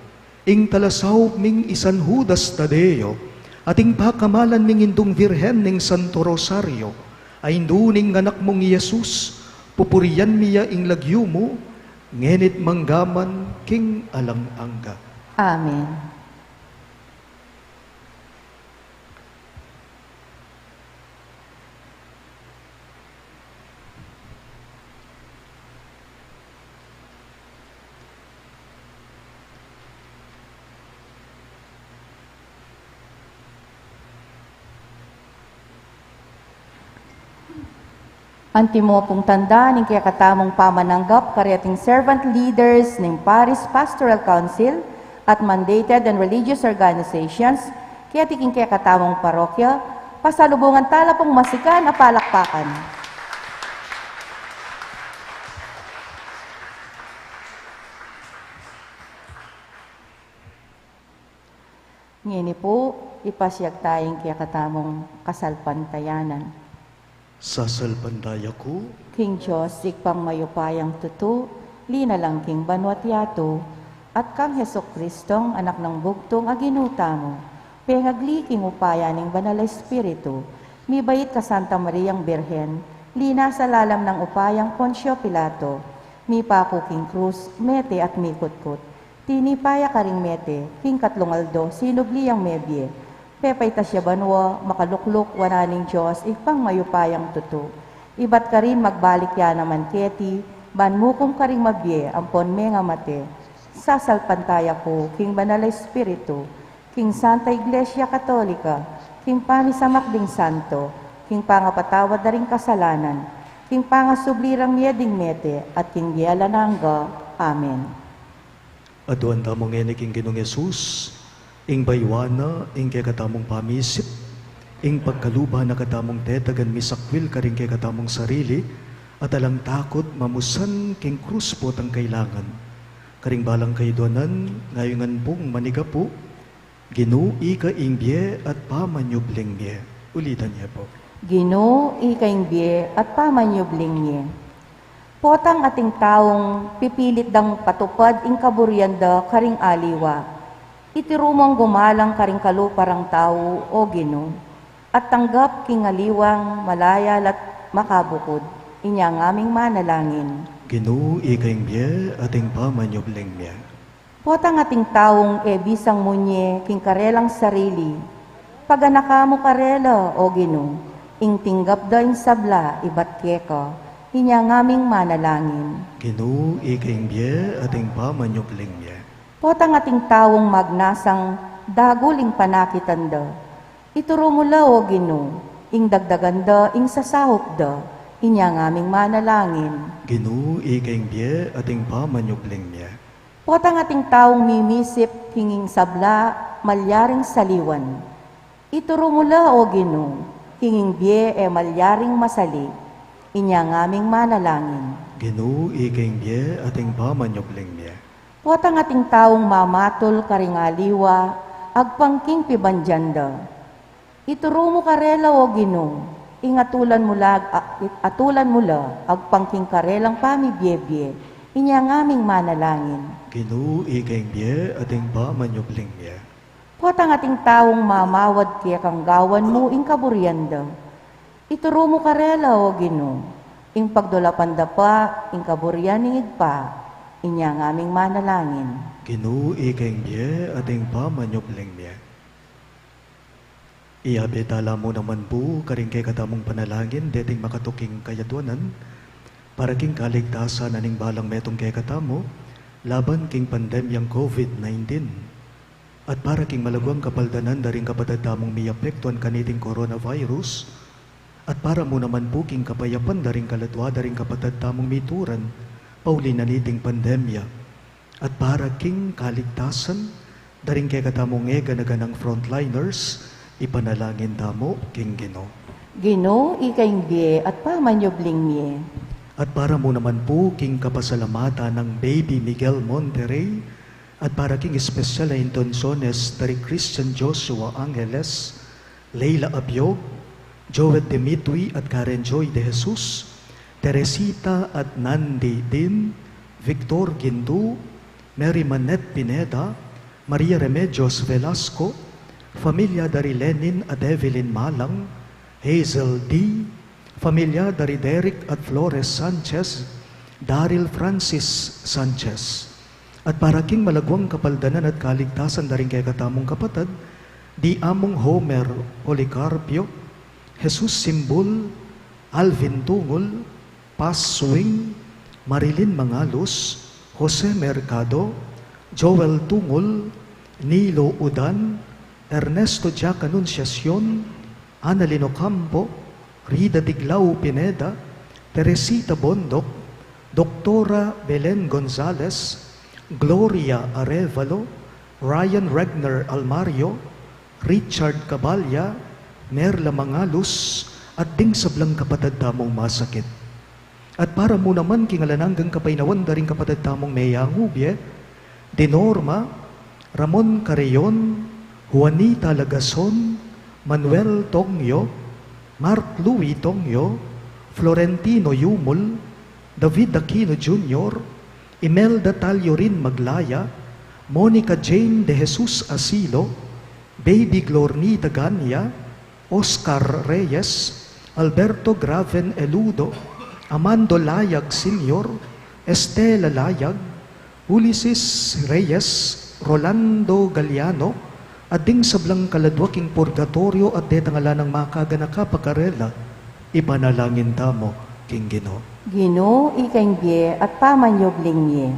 ing talasaup ming i San Judas Tadeo, at ing pakamalan ming Indung Virgen ning Santo Rosario, a indu ning anak mung i Jesus, pupurian mi ya ing lagyu mu, ngeni't manggaman king alang angga. Amen. Antimo pung tanda ning kekatamung pamananggap kareting servant leaders ning Parish Pastoral Council at mandated and religious organizations keti king kekatamung parokya, pasalubungan tala pung masikan a palakpakan. Ngeni pu, ipasiag taya ing kekatamung kasalpantayanan. Sasalpantaya ku king Dios, Ibpang mayupayang tutu, linalang king banua't yatu, at kang Jesucristong Anak nang bugtung a Ginu tamu, pengagli king upaya ning Banal a Espiritu, mibait ka Santa Mariang Birhen, linasa lalam nang upayang Poncio Pilato, mipaku king krus, mete at mikutkut. Tinipa ya karing mete, king katlung aldo, sinubli yang mebie. Pepaitas ya banua, makalukluk wanan ning Dios, Ibpang mayupayang tutu. Ibat karin magbalik ya naman keti, ban mukum karing mabie ampon mengamate. Sasalpantaya ku king Banal a Espiritu, king Santa Iglesia Katolika, king pamisamak ding santo, king pangapatawad da ring kasalanan, king pangasubli rang mie ding mete, at king bie alang angga. Amen. Aduan tamu ngeni king Ginung Jesus, ing bayuan na ing kekatamung pamisip, ing pagkaluban na katamung tetagan misakwil karing kekatamung sarili, at alang takut mamusan king krus potang kailangan. Karing balang kaiduanan, ngayungan pung manigapu, Ginu, ika ing bie at pamanyubling mie. Ulitan ye pu. Ginu, ika ing bie at pamanyubling mie. Potang ating taung pipilit dang patupad ing kaburian da karing aliwa. Itiru mung gumalang karing kalupa rang tau, O Ginu, at tanggap king aliwang malayal at makabukud, inya ngaming manalangin. Ginu, ika ing bie at ing pamanyubling mie. Potang ating taung e bisang munye king karelang sarili, paganaka mu karela, O Ginu, ing tinggap da ing sabla ibat keka, inya ngaming manalangin. Ginu, ika ing bie at ing pamanyubling mie. Potang ating taung magnasang dagul ing panakitan da, ituru mu la, O Ginu, ing dagdagan da ing sasaup da, inya ngaming manalangin. Ginu, ika ing bie at ing pamanyubling mie. Potang ating taung mimisip king ing sabla malyaring saliwan, ituru mu la, O Ginu, king ing bie e malyaring masali, inya ngaming manalangin. Ginu, ika ing bie at ing pamanyubling mie. Potang ating taung mamatul karing aliwa agpang king pibandian da, ituru mu karela, O Ginu, ing atulan mu la, a-, atulan mu la agpang king karelang pamibiebie, inya ngaming manalangin. Ginu, ika ing bie at ing pamanyubling mie. Potang ating taung mamawad kekang gawan mu ing kaburian da, ituru mu karela, O Ginu, ing pagdulapan da pa ing kaburian ning Ibpa, inya ngaming manalangin. Ginu, ika ing bie at ing pamanyubling mie. Iyabe tala mu naman pu karing kekatamung panalangin deting makatuking kayadwanan para king kaligtasan na ning balang metung kekatamu laban king pandemyang COVID nineteen, at para king malagwang kapaldanan da ring kapatad tamung miapektuan kaniting coronavirus, at para mu naman pu king kapayapan da ring kaladwa da ring kapatad tamung mituran pauli na niting pandemya, at para king kaligtasan da ring kekatamung e gana-ganang frontliners, ipanalangin tamu king Ginu. Ginu, ika ing bie at pamanyubling mie. At para mu naman pu king kapasalamatan nang Baby Miguel Monterrey, at para king espesyal a intensyones da ri Christian Joshua Angeles, Leila Abiog, Joel Dimitri at Karen Joy De Jesus, Teresita at Nandi Din, Victor Gindu, Mary Manette Pineda, Maria Remedios Velasco, familia da ri Lenin at Evelyn Malang, Hazel D, familia da ri Derek at Flores Sanchez, Daryl Francis Sanchez. At para king malagwang kapaldanan at kaligtasan da ring kekatamung kapatad, di Among Homer Policarpio, Jesus Simbul, Alvin Tungul, Paz Swing, Marilyn Mangalus, Jose Mercado, Joel Tungul, Nilo Udan, Ernesto Jack Anunciacion, Annalyn Ocampo, Rida Diglao Pineda, Teresita Bondoc, Doktora Belen Gonzalez, Gloria Arevalo, Ryan Regner Almario, Richard Caballa, Merla Mangalus, at ding sablang kapatad tamung masakit. At para mu naman king alang anggang kapaynawan da ring kapatad tamung meyangubie, di Norma, Ramon Carreon, Juanita Lagason, Manuel Tongyo, Mark Louis Tongyo, Florentino Yumul, David Aquino Junior, Imelda Taliorin Maglaya, Monica Jane De Jesus Asilo, Baby Glornita Gania, Oscar Reyes, Alberto Graven Eludo, Amando Layag Senior, Estela Layag, Ulises Reyes, Rolando Galiano, at ding sablang kaladwa king purgatoryo at detang ala nang makaganaka pa karela, ipanalangin tamu king Ginu. Ginu, ika ing bie at pamanyubling mie.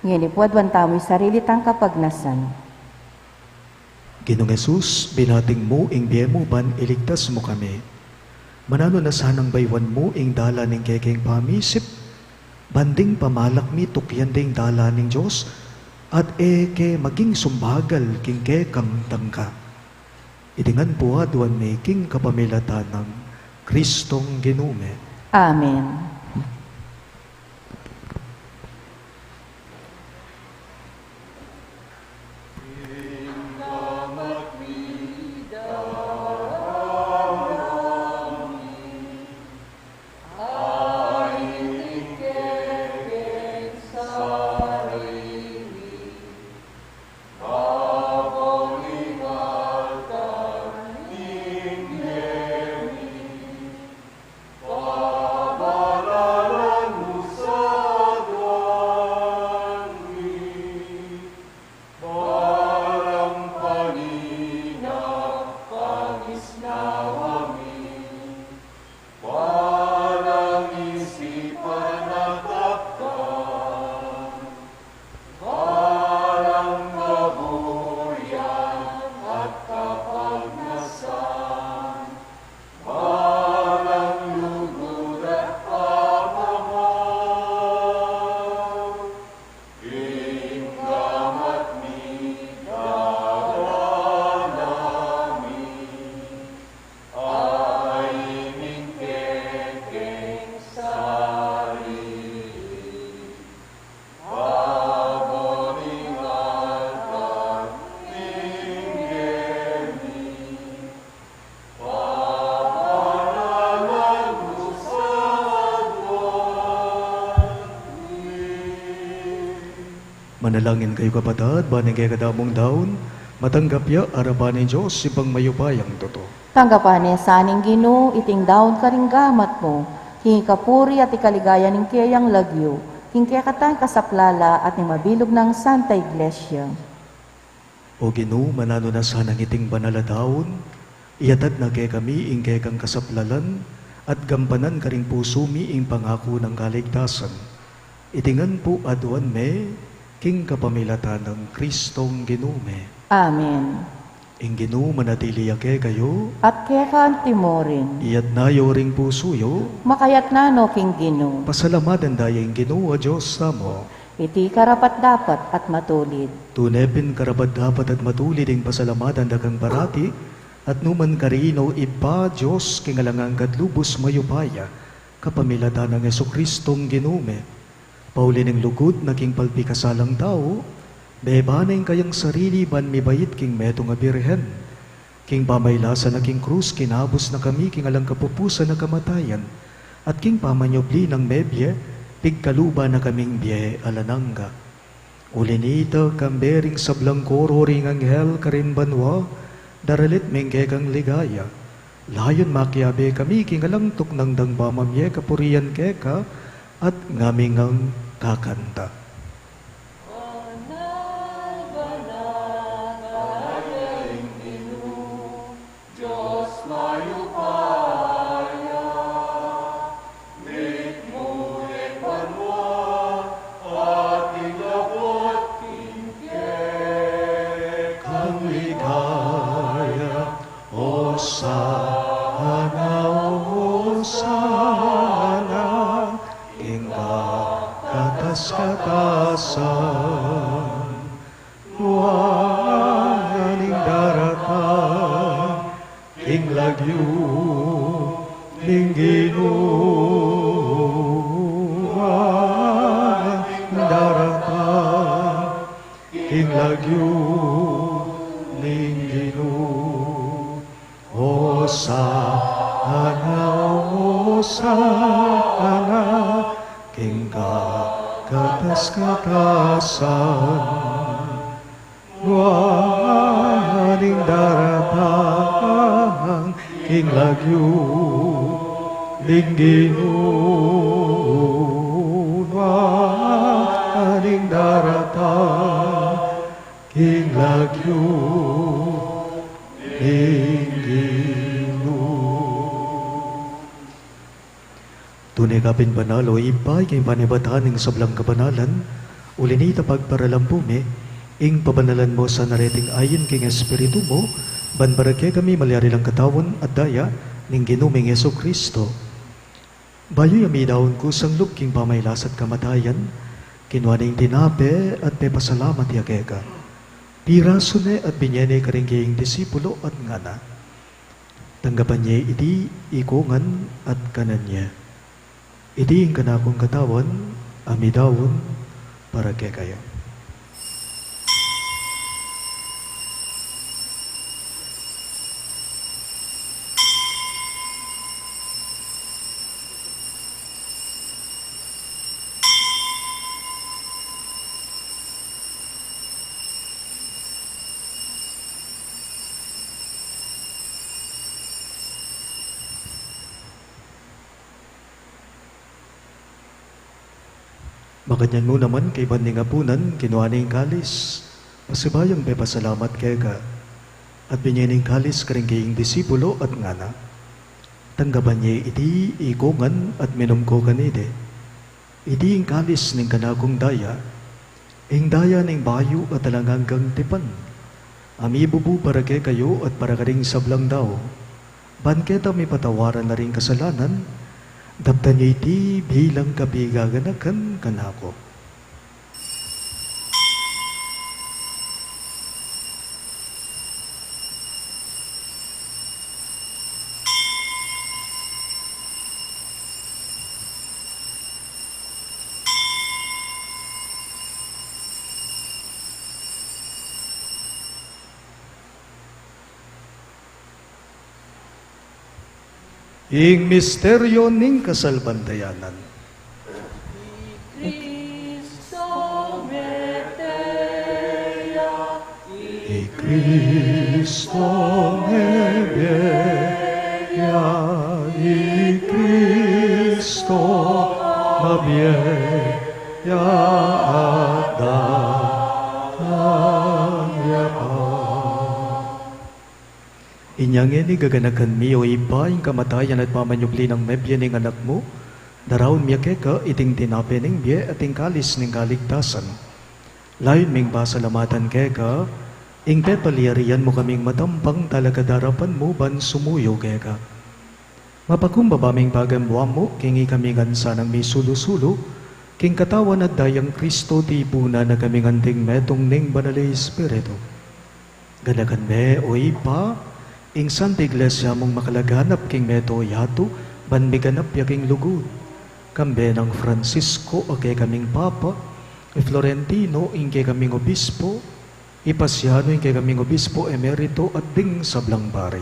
Ngeni pu aduan tamu ing sarili tang kapagnasan. Ginung Jesus, binating mu ing bie mu ban iligtas mu kami. Mananu na sanang bayuan mu ing dalan ning kekeng pamisip, ban ding pamalak mi tukyan ding dalan ning Dios, at e ke maging sumbagal king kekang dangka. Iti ngan pu aduan mi king kapamilatan nang Kristong Ginu mi. Amen. Manalangin kayu, kapatad, ban ing kekadamung daun matanggap ya arapan ning Dios, Ibpang mayupayang tutu. Tanggapan na sa ning Ginu iting daun karing gamat mu, king ikapuri at ikaligaya ning keyang lagyu, king kekatang kasaplalan at ning mabilug nang Santa Iglesia. O Ginu, mananu na sanang iting banal a daun, iyatad na kekami ing kekang kasaplalan, at gampanan karing pusu mi ing pangaku nang kaligtasan. Iti ngan pu aduan mi, king kapamilatan nang Kristong Ginu mi. Amen. Ing Ginu manatili ya kekayu. At keka antimurin. Iyatna yu ring pusu yu. Makayatna no king Ginu. Pasalamatan da ya ing Ginu a Dios tamu. Iti karapat-dapat at matulid. Tune pin karapat-dapat at matulid ing pasalamatan da kang parati, at nukarin man, O Ibpa, Dios king alang angga at lubus mayupaya, kapamilatan nang Jesucristong Ginu mi. Pauli ning lugud na king palpikasalang tau, beba na ing kayang sarili ban mibait king metung a Birhen. King pamailasa na king krus, kinabus na kami king alang kapupusan a kamatayan, at king pamanyubli nang mebie, pigkaluban na kaming bie alang angga. Uli nita, kambe ring sablang koro ring anghel karin banua, daralit mi ing kekang ligaya. Layun makiabe kami king alang tuknang dang pamamie kapurian keka, at ngaming kakanta. Dios mayupaya, mitmu ing banua at ing labot king kekang ligaya. Hosana, Hosana, king kakatas-katasan. Nuan ing daratang king lagyu ning Ginu. Nuan ing daratang king lagyu ning Ginu. Hosana, Hosana, king kakatas-katasan. Nuan ing daratang king lagyu ning Ginu. Nuan ing daratang king lagyu ning Ginu. Tune ka pin banal, o Ibpa, king panibatan ning sablang kabanalan, uli nita pagparalan pu mi, Ing pabanalan mu sana reting ain king Espiritu mu, ban para kekami malyari lang Katawan at Daya ning Ginu ming Jesucristo. Bayu ya midaun kusang lub king pamailas at kamatayan, kinua ne ing tinape at pepasalamat ya keka. Pirasu ne at binye ne karing kayang disipulo at ngana: Tanggapan ye iti ikongan at kanan ye. Iti ing kanakung Katawan a midaun para kekayu. Makanyan mu naman kaybat ning apunan, kinua ne ing kalis, pasibayung pepasalamat keka, at binye ne ing kalis karing kayang disipulo at ngana: Tanggapan ye iti ikongan at minum ko kaniti. Iti ing kalis ning kanakung Daya, ing Daya ning bayu at alang anggang tipan, a mibubu para kekayu at para karing sablang tau, ban keta mipatawaran la ring kasalanan. Daptan ye iti bilang kapigaganakan kanaku. Ing misteryu ning kasalpantayanan. I Kristo mete ya. I Kristo mebie ya. I Kristo mabie ya. At datang ya pa. Inya ngeni gaganakan mi, o Ibpa, ing kamatayan at pamanyubli nang mebie ning Anak mu, daraun mi keka iting tinape ning bie at ing kalis ning kaligtasan. Layun ming pasalamatan keka ing pepalyarian mu kaming matampang talakad king arapan mu ban sumuyu keka. Mapakumbaba ming pagambuan mu king ikami ngan sanang misulu-sulu king Katawan at Dayang Kristo, tipunan na kaming anting metung ning Banal a Espiritu. Ganakan me, o Ibpa, ing Santa Iglesia mung makalaganap king mabilug a yatu, ban miganap ya king lugud. Kambe nang Francisco a kekaming Papa, i Florentino ing kekaming Obispo, i Pasiano ing kekaming Obispo Emerito at ding sablang pari.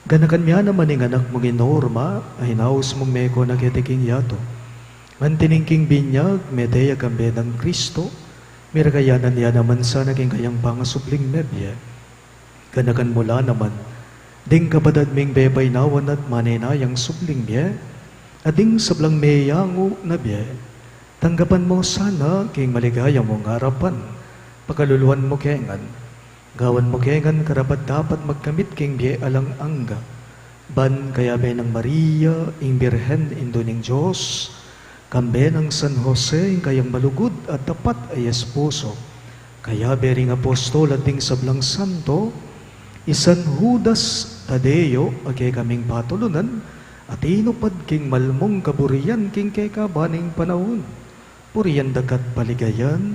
Ganakan me naman ing anak mung i Norma, a inaus mung meko na keti king yatu. Mantining king binyag, mete ya kambe nang Kristo, mirakayanan ya naman sana king kayang pangasubling mebie. Ganakan mu la naman ding kapatad ming pepainawan at manenayang subling mie, at ding sablang meyangu na bie. Tanggapan mu sana king maligaya mung arapan, pakaluluan mu ke ngan. Gawan mu ke ngan karapat-dapat magkamit king bie alang angga. Ban kayabe nang Maria, ing Birhen, Indu ning Dios, kambe nang San Jose, ing kayang malugud at tapat a esposo, kayabe ring apostol at ding sablang santo, i San Judas Tadeo, a kekaming patulunan, a tinupad king malmung kaburian king kekaban ning panaun. Purian da ka't paligayan,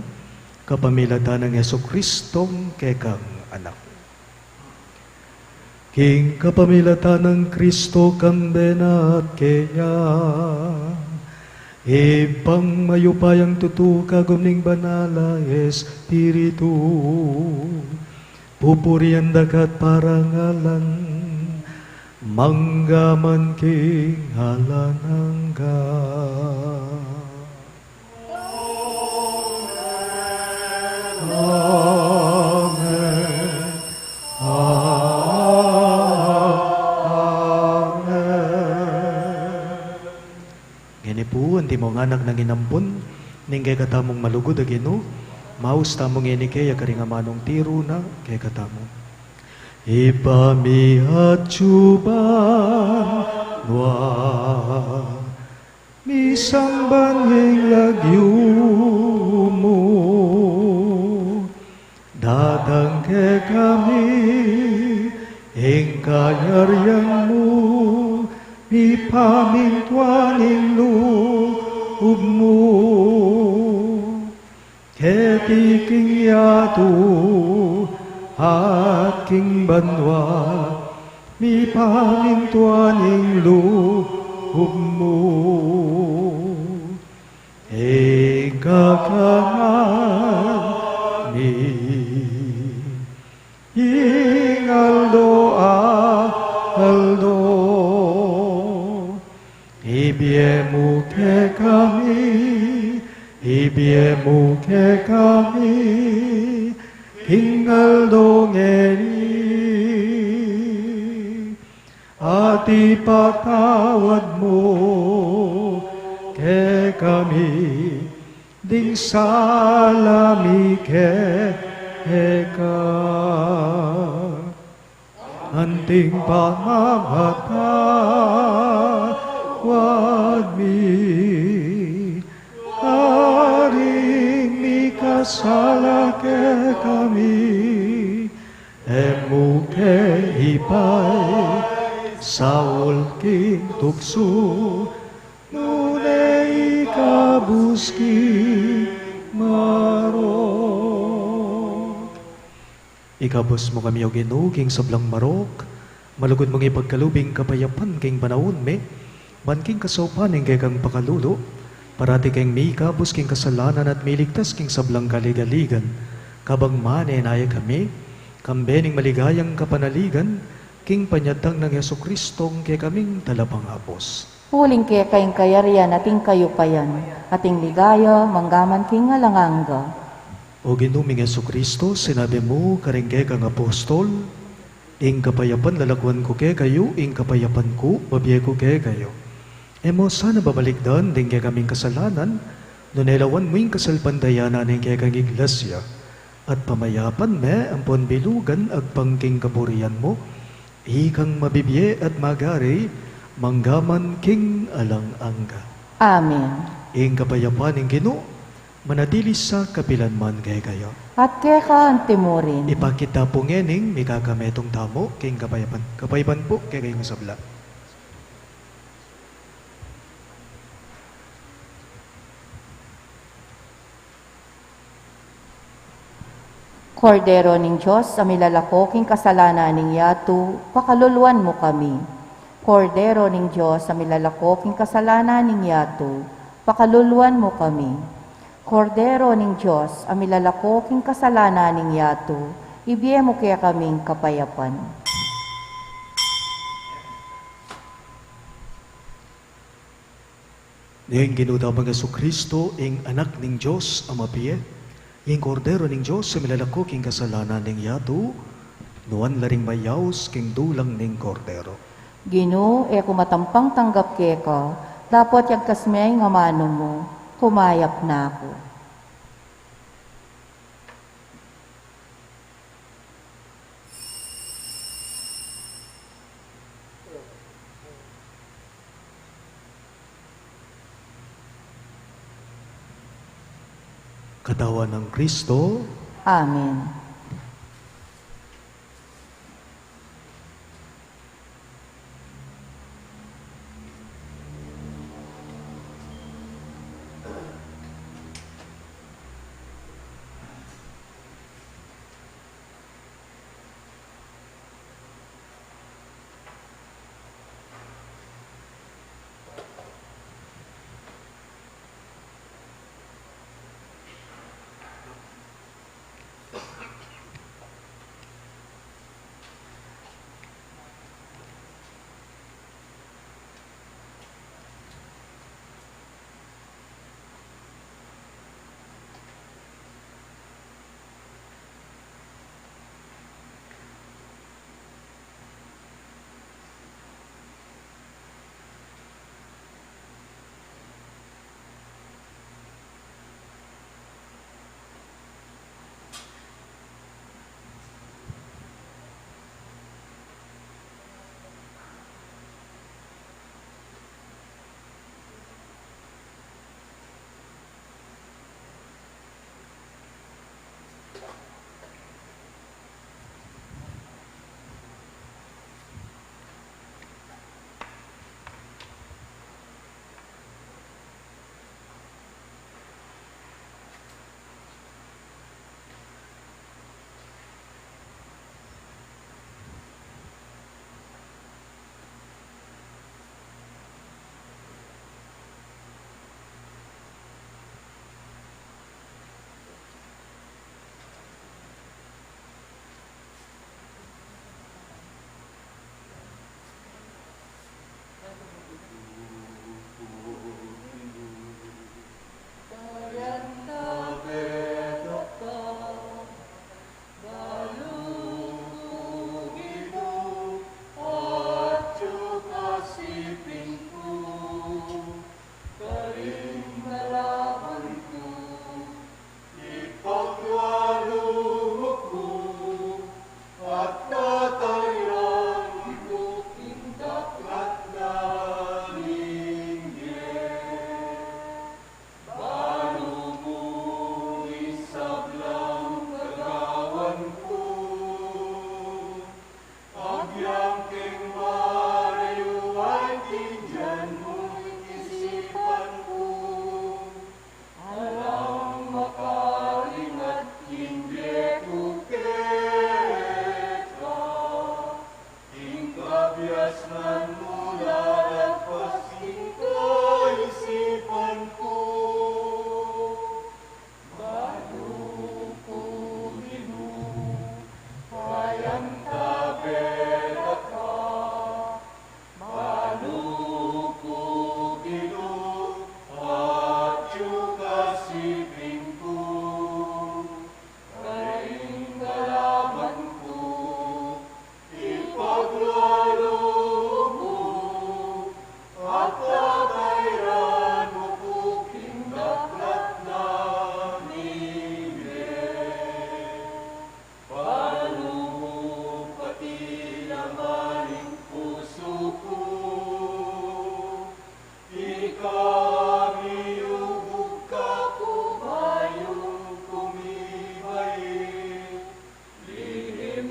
kapamilatan nang Jesucristong kekang Anak. King kapamilatan nang Kristo, kambe na at kenya, Ibpang mayupayang tutu, kagum ning Banal a Espiritu, pupurian da ka't parangalan, mangga man king alang angga. Amen. Amen. Ngeni pu, antimong anak nang inampun ning kekatamung malugud a Ginu, maus tamu ngeni keya karing amanung tiru na kekatamu. Ibpa mi atsu ka banua, misamban ing lagyu mu, Datang kekami ing kayarian mu, mipamintuan ing lub mu keti king yatu at king banua, mipamintuan ing lub mu. Ing kakananu mi king aldo-aldo, ibie mu kekami, ibie mu kekami king aldo ngeni. At ipatawad mu kekami ding sala mi keka, anting pamamatawad mi karing mikasala kekami. E mu ke ipaisaul king tuksu, nune ikabus king marok. Ikabus mu kami, O Ginu, king sablang marok, malugud mung ipagkalub ing kapayapan king panaun mi, ban king kasaupan ning kekang pakalulu, parati keng mikabus king kasalanan at miligtas king sablang kaligaligan, kabang manenaya kami kambe ning maligayang kapanaligan king panyatang nang Jesucristong kekaming Talapangabus. Uling keka ing kayarian at ing kayupayan at ing ligaya manggaman king alang angga. O Ginu ming Jesucristo, sinabi mu karing kekang apostol, ing kapayapan lalakuan ku kekayu, ing kapayapan ku babie ku kekayu. E mu sana babalikdan ding kekaming kasalanan, nune lawan mu ing kasalpantayanan ning kekang Iglesia, at pamayapan me ampon bilugan agpang king kaburian mu, ikang mabibie at magari manggaman king alang angga. Amen. Ing kapayapan ning Ginu manatili sa kapilan man kekayu. At keka anti mu rin. Ipakit ta pu ngening mikakametung tamu king kapayapan. Kapayapan pu kekayung sabla. Kordero ning Dios, a milalako king kasalanan ning yatu, pakaluluan mu kami. Kordero ning Dios, a milalako king kasalanan ning yatu, pakaluluan mu kami. Kordero ning Dios, a milalako king kasalanan ning yatu, ibie mu kekaming kapayapan. Ning Ginu tamung Jesucristo, ing Anak ning Dios a mabie, ing Kordero ning Dios a milalako king kasalanan ning yatu, nuan la ring mayaus king dulang ning Kordero. Ginu, e ku matampang tanggap keka, dapot yagkas me ing amanu mu, kumayap na ku. Katawan nang Kristo. Amen.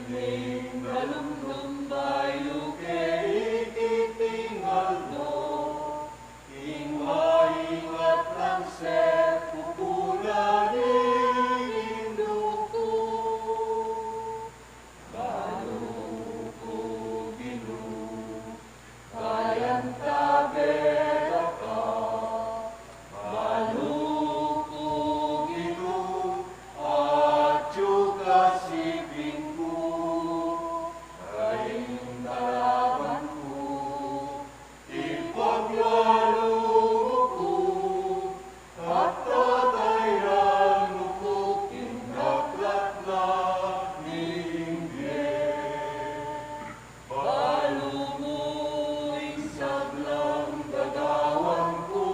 Ing dalumdum bayu ke iti king aldo, ing maingat nang sepupunan ning indu ku. Balu ku Ginu, kayantabe da ka. Balu ku Ginu, atyu ka siping ku, karing kalaban ku, ipaglalu mu ku, at tatayran mu ku king daklat na ning bie. Balu mu ing sablang gagawan ku,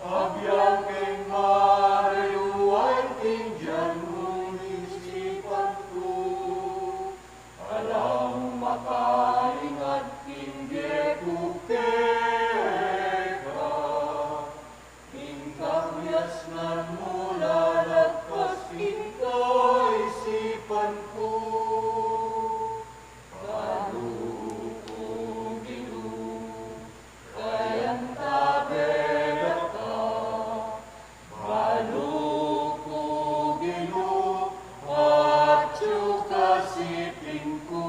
agyang keng marayu a intindian mu ing isipan ku. Alang makaingat king bie ku keka, ing kapriasnan mu lalagpas king kaisipan ku. Balu ku Ginu, kayantabe da ka. Balu ku Ginu, atyu ka siping ku,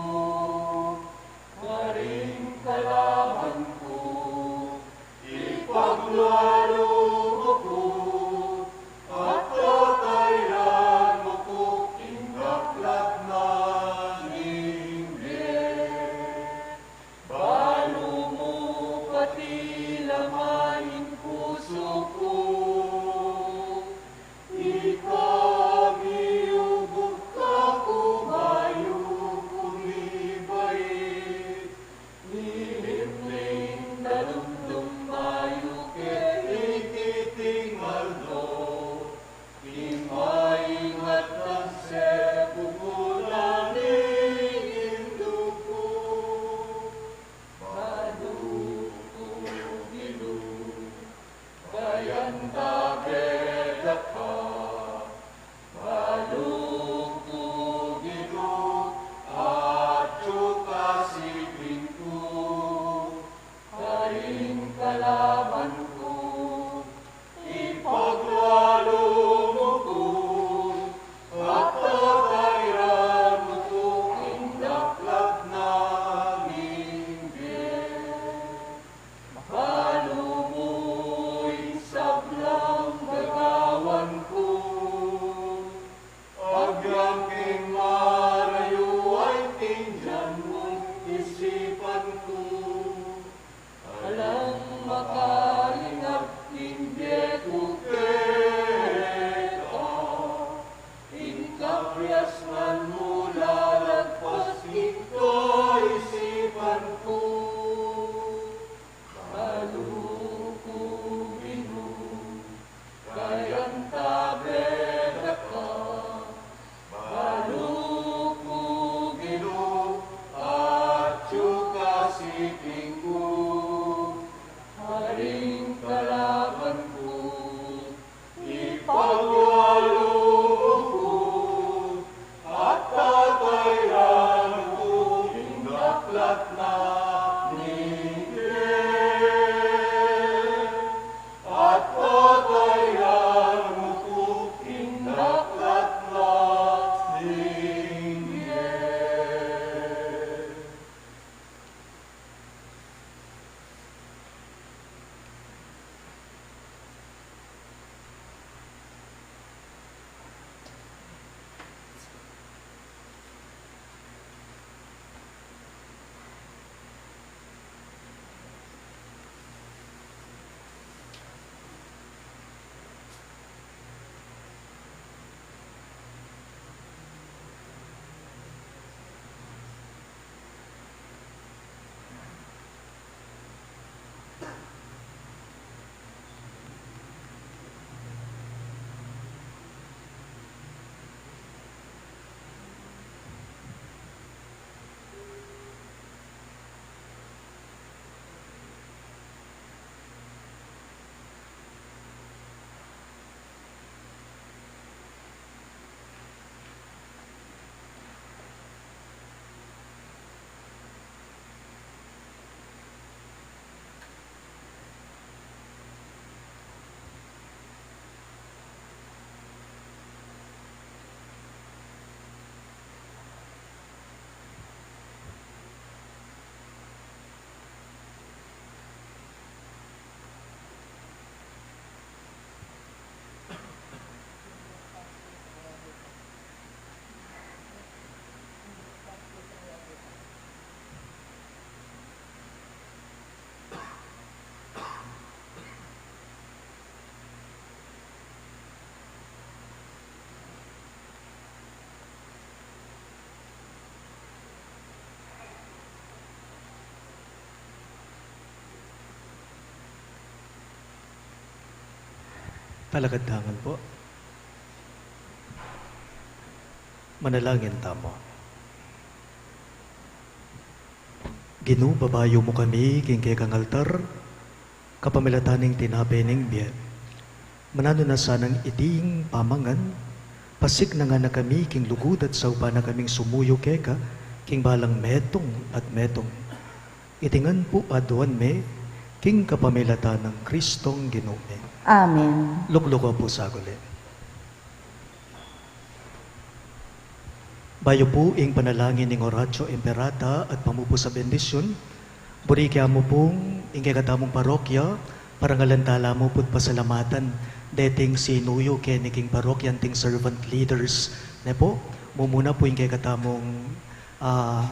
karing kalaban ku, ipaglalu mu ku, at tatayran mu ku king daklat na ning bie. Balu mu pati la ing pusu ku, ika miyubuk kaku bayu ku mibait. Milimling dalumdum bayu ke iti king aldo, ing maingat nang sepupunan ning indu ku. Balu ku Ginu, kayantabe da ka. Balu ku Ginu, atyu ka siping ku, karing kalaban ku, ipaglalu mu ku, at tatayran mu ku king daklat na ning bie. Balu mu ing sablang gagawan ku, agyang keng marayu a intindian mu ing isipan ku. Alang makaingat king bie ku keka, ing kapriasnan mu lalagpas king kaisipan ku. Balu ku Ginu, kayantabe da ka. Balu ku Ginu, atyu ka siping ku, karing kalaban ku, ipaglalu mu ku, at Alakad tangan po. Manalangin tamu. Ginu, babayu mu kami king kekang altar, kapamilatan ning tinape ning bie. Mananu na sanang iting pamangan, pasiknangan na kami king lugud at saupan na kaming sumuyu keka king balang metung at metung. Iti ngan pu aduan mi king kapamilatan nang Kristong Ginu mi. Amen. Luklukan pu sa guli. Bayu pu ing panalangin ning Oratio Imperata at pamupus a bendisyun, buri kyamu pung ing kekatamung parokya, parangalan tala mu pu't pasalamatan deting sinuyu keni king parokya anting servant leaders. Ne pu, mumuna pu ing kekatamung ah,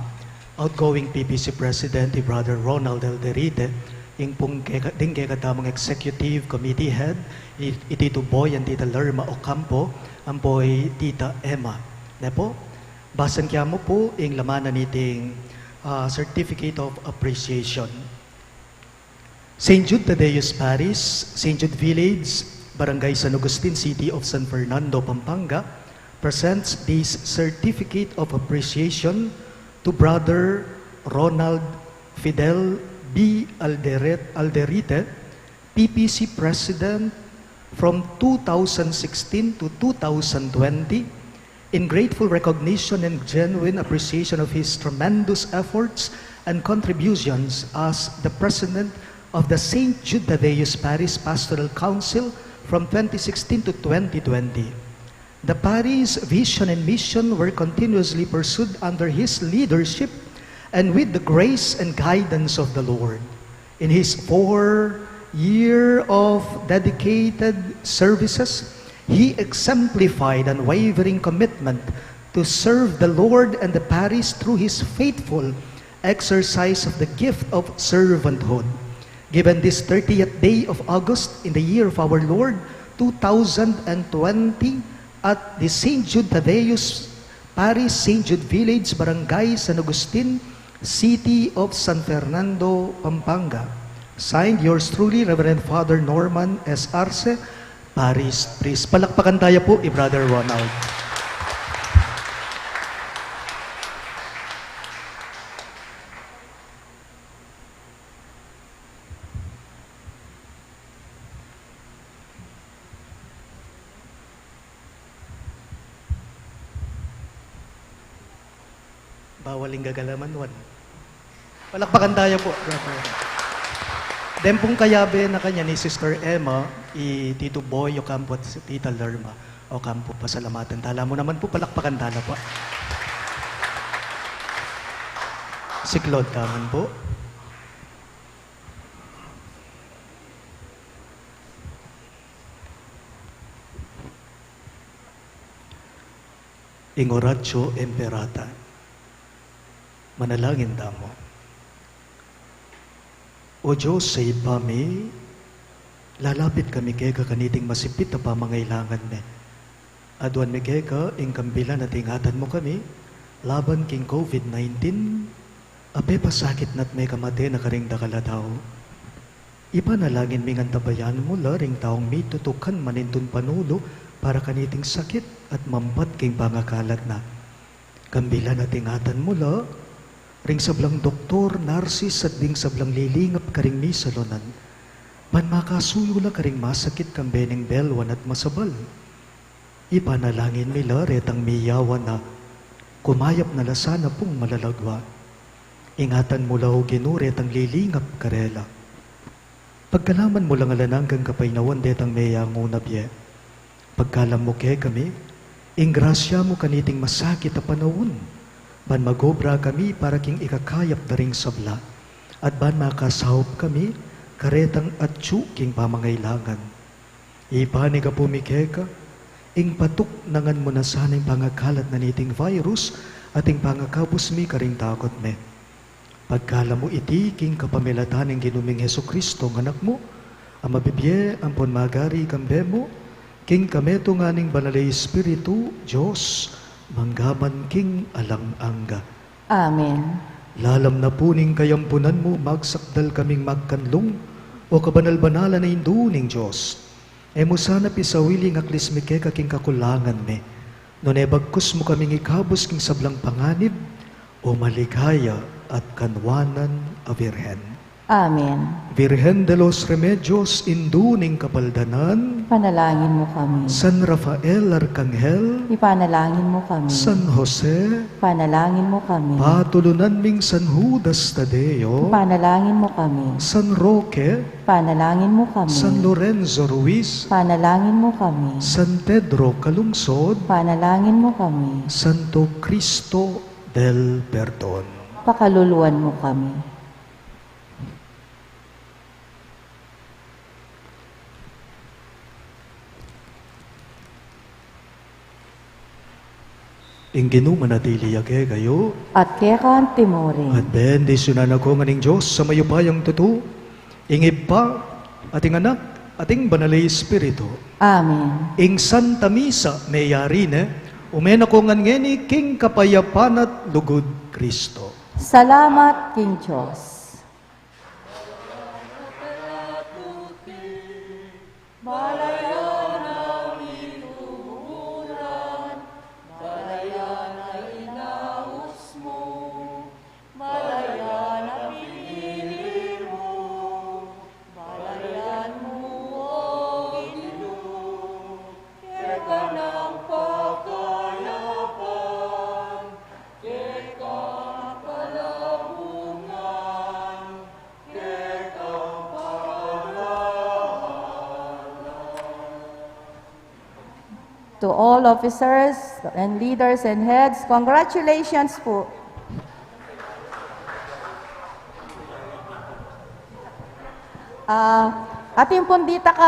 outgoing P P C President, i Brother Ronald Alderite, ing pung keka-, ding kekatamung Executive Committee Head, i, i Tito Boy and Tita Lerma Ocampo, ampo i Tita Emma. Ne pu, basan kyamu pu ing laman na niting, ah, Certificate of Appreciation. Saint Jude Thaddeus Parish, Saint Jude Village, Barangay San Agustin, City of San Fernando, Pampanga, presents this certificate of appreciation to Brother Ronald Fidel B. Alderet-, Alderite, P P C President, from two thousand sixteen to two thousand twenty, in grateful recognition and genuine appreciation of his tremendous efforts and contributions as the President of the Saint Jude Thaddeus Parish Pastoral Council from twenty sixteen to twenty twenty. The parish vision and mission were continuously pursued under his leadership and with the grace and guidance of the Lord. In his four year of dedicated services, he exemplified unwavering commitment to serve the Lord and the parish through his faithful exercise of the gift of servanthood. Given this thirtieth day of August in the year of our Lord, two thousand and twenty, at the Saint Jude Thaddeus Parish, Saint Jude Village, Barangay San Agustin, City of San Fernando, Pampanga. Signed, yours truly, Reverend Father Norman S. Arce, Parish Priest. Palakpakan tayu pu i Brother Ronald. Bawal ing gagalaman, Juan. Palakpakan tayu pu. Deng pung kayabe na kanyan i Sister Emma, i Tito Boy Ocampo at si Tita Lerma Ocampo, pasalamatan tala mu naman pu, palakpakan tala pu. Siklaud tamu pu. Ing Oratio Imperata. Manalangin tamu. O Dios a Ibpa mi, lalapit kami keka kaniting masipit a pamangailangan mi. Aduan mi keka ing kambilan at ingatan mu kami laban king COVID nineteen, a pepasakit na't mekamate na karing dakal a tau. Ipanalangin mi ngan tabayan mu la ring taung mitutukan manintun panulu para kaniting sakit at mampat king pangakalat na. Kambilan at ingatan mu la ring sablang doktor, narsis, at ding sablang lilingap karing misalunan, ban makasuyu la karing masakit kambe ning belwan at masabal. Ipanalangin mi la retang miyawan na kumayap na la sana pung malalagwa. Ingatan mu la, O Ginu, retang lilingap karela. Pagkaluban mu lang alang anggang kapaynawan detang meyangu na bie. Pagkalam mu kekami ing grasya mu kaniting masakit a panaun, ban magobra kami para king ikakayap da ring sabla, at ban makasaup kami karetang atyu king pamangailangan. Ibpa mi, gapu mi keka, ing patuknangan mu na sana ing pangakalat na niting virus at ing pangakabus mi karing takut mi. Pagkalam mu iti king kapamilatan ning Ginu ming Jesucristo, a Anak mu, a mabibie ampon magari kambe mu, king kametungan ning Banal a Espiritu, Dios, mangga man king alang angga. Amen. Lalam na pu ning kayampunan mu, magsakdal kaming magkanlung, O kabanal-banalan a Indu ning Dios. E mu sana pisawili ing aklis mi keka king kakulangan mi, nune bagkus mu kaming ikabus king sablang panganib, o maligaya at kanwanan a Virgen. Amen. Virgen de los Remedios, Indu ning Kapaldanan. Ipanalangin mo kami. San Rafael Arkanghel. Ipanalangin mo kami. San Jose. Ipanalangin mo kami. Patulunan ming San Judas Tadeo. Ipanalangin mo kami. San Roque. Ipanalangin mo kami. San Lorenzo Ruiz. Ipanalangin mo kami. San Pedro Calungsod. Ipanalangin mo kami. Santo Cristo del Perdon. Pakaluluan mo kami. Ing Ginu manatili ya kekayu. At keka mu rin. At bendisyunan na kayu ngan ning Dios a mayupayang tutu, ing Ibpa, at ing Anak, at ing Banal a Espiritu. Amen. Ing Santa Misa meyari ne, ume na kayu ngan ngeni king kapayapan at lugud Kristo. Salamat king Dios. Malayan ang ituburan, malayan ang inaus mo, malayan ang pinili mo, malayan mo, O Ginu, keka ang pakayapan, keka ang kalabungan, keka ang pamahalan. To all officers and leaders and heads, congratulations po. Ah, atin pong ditaka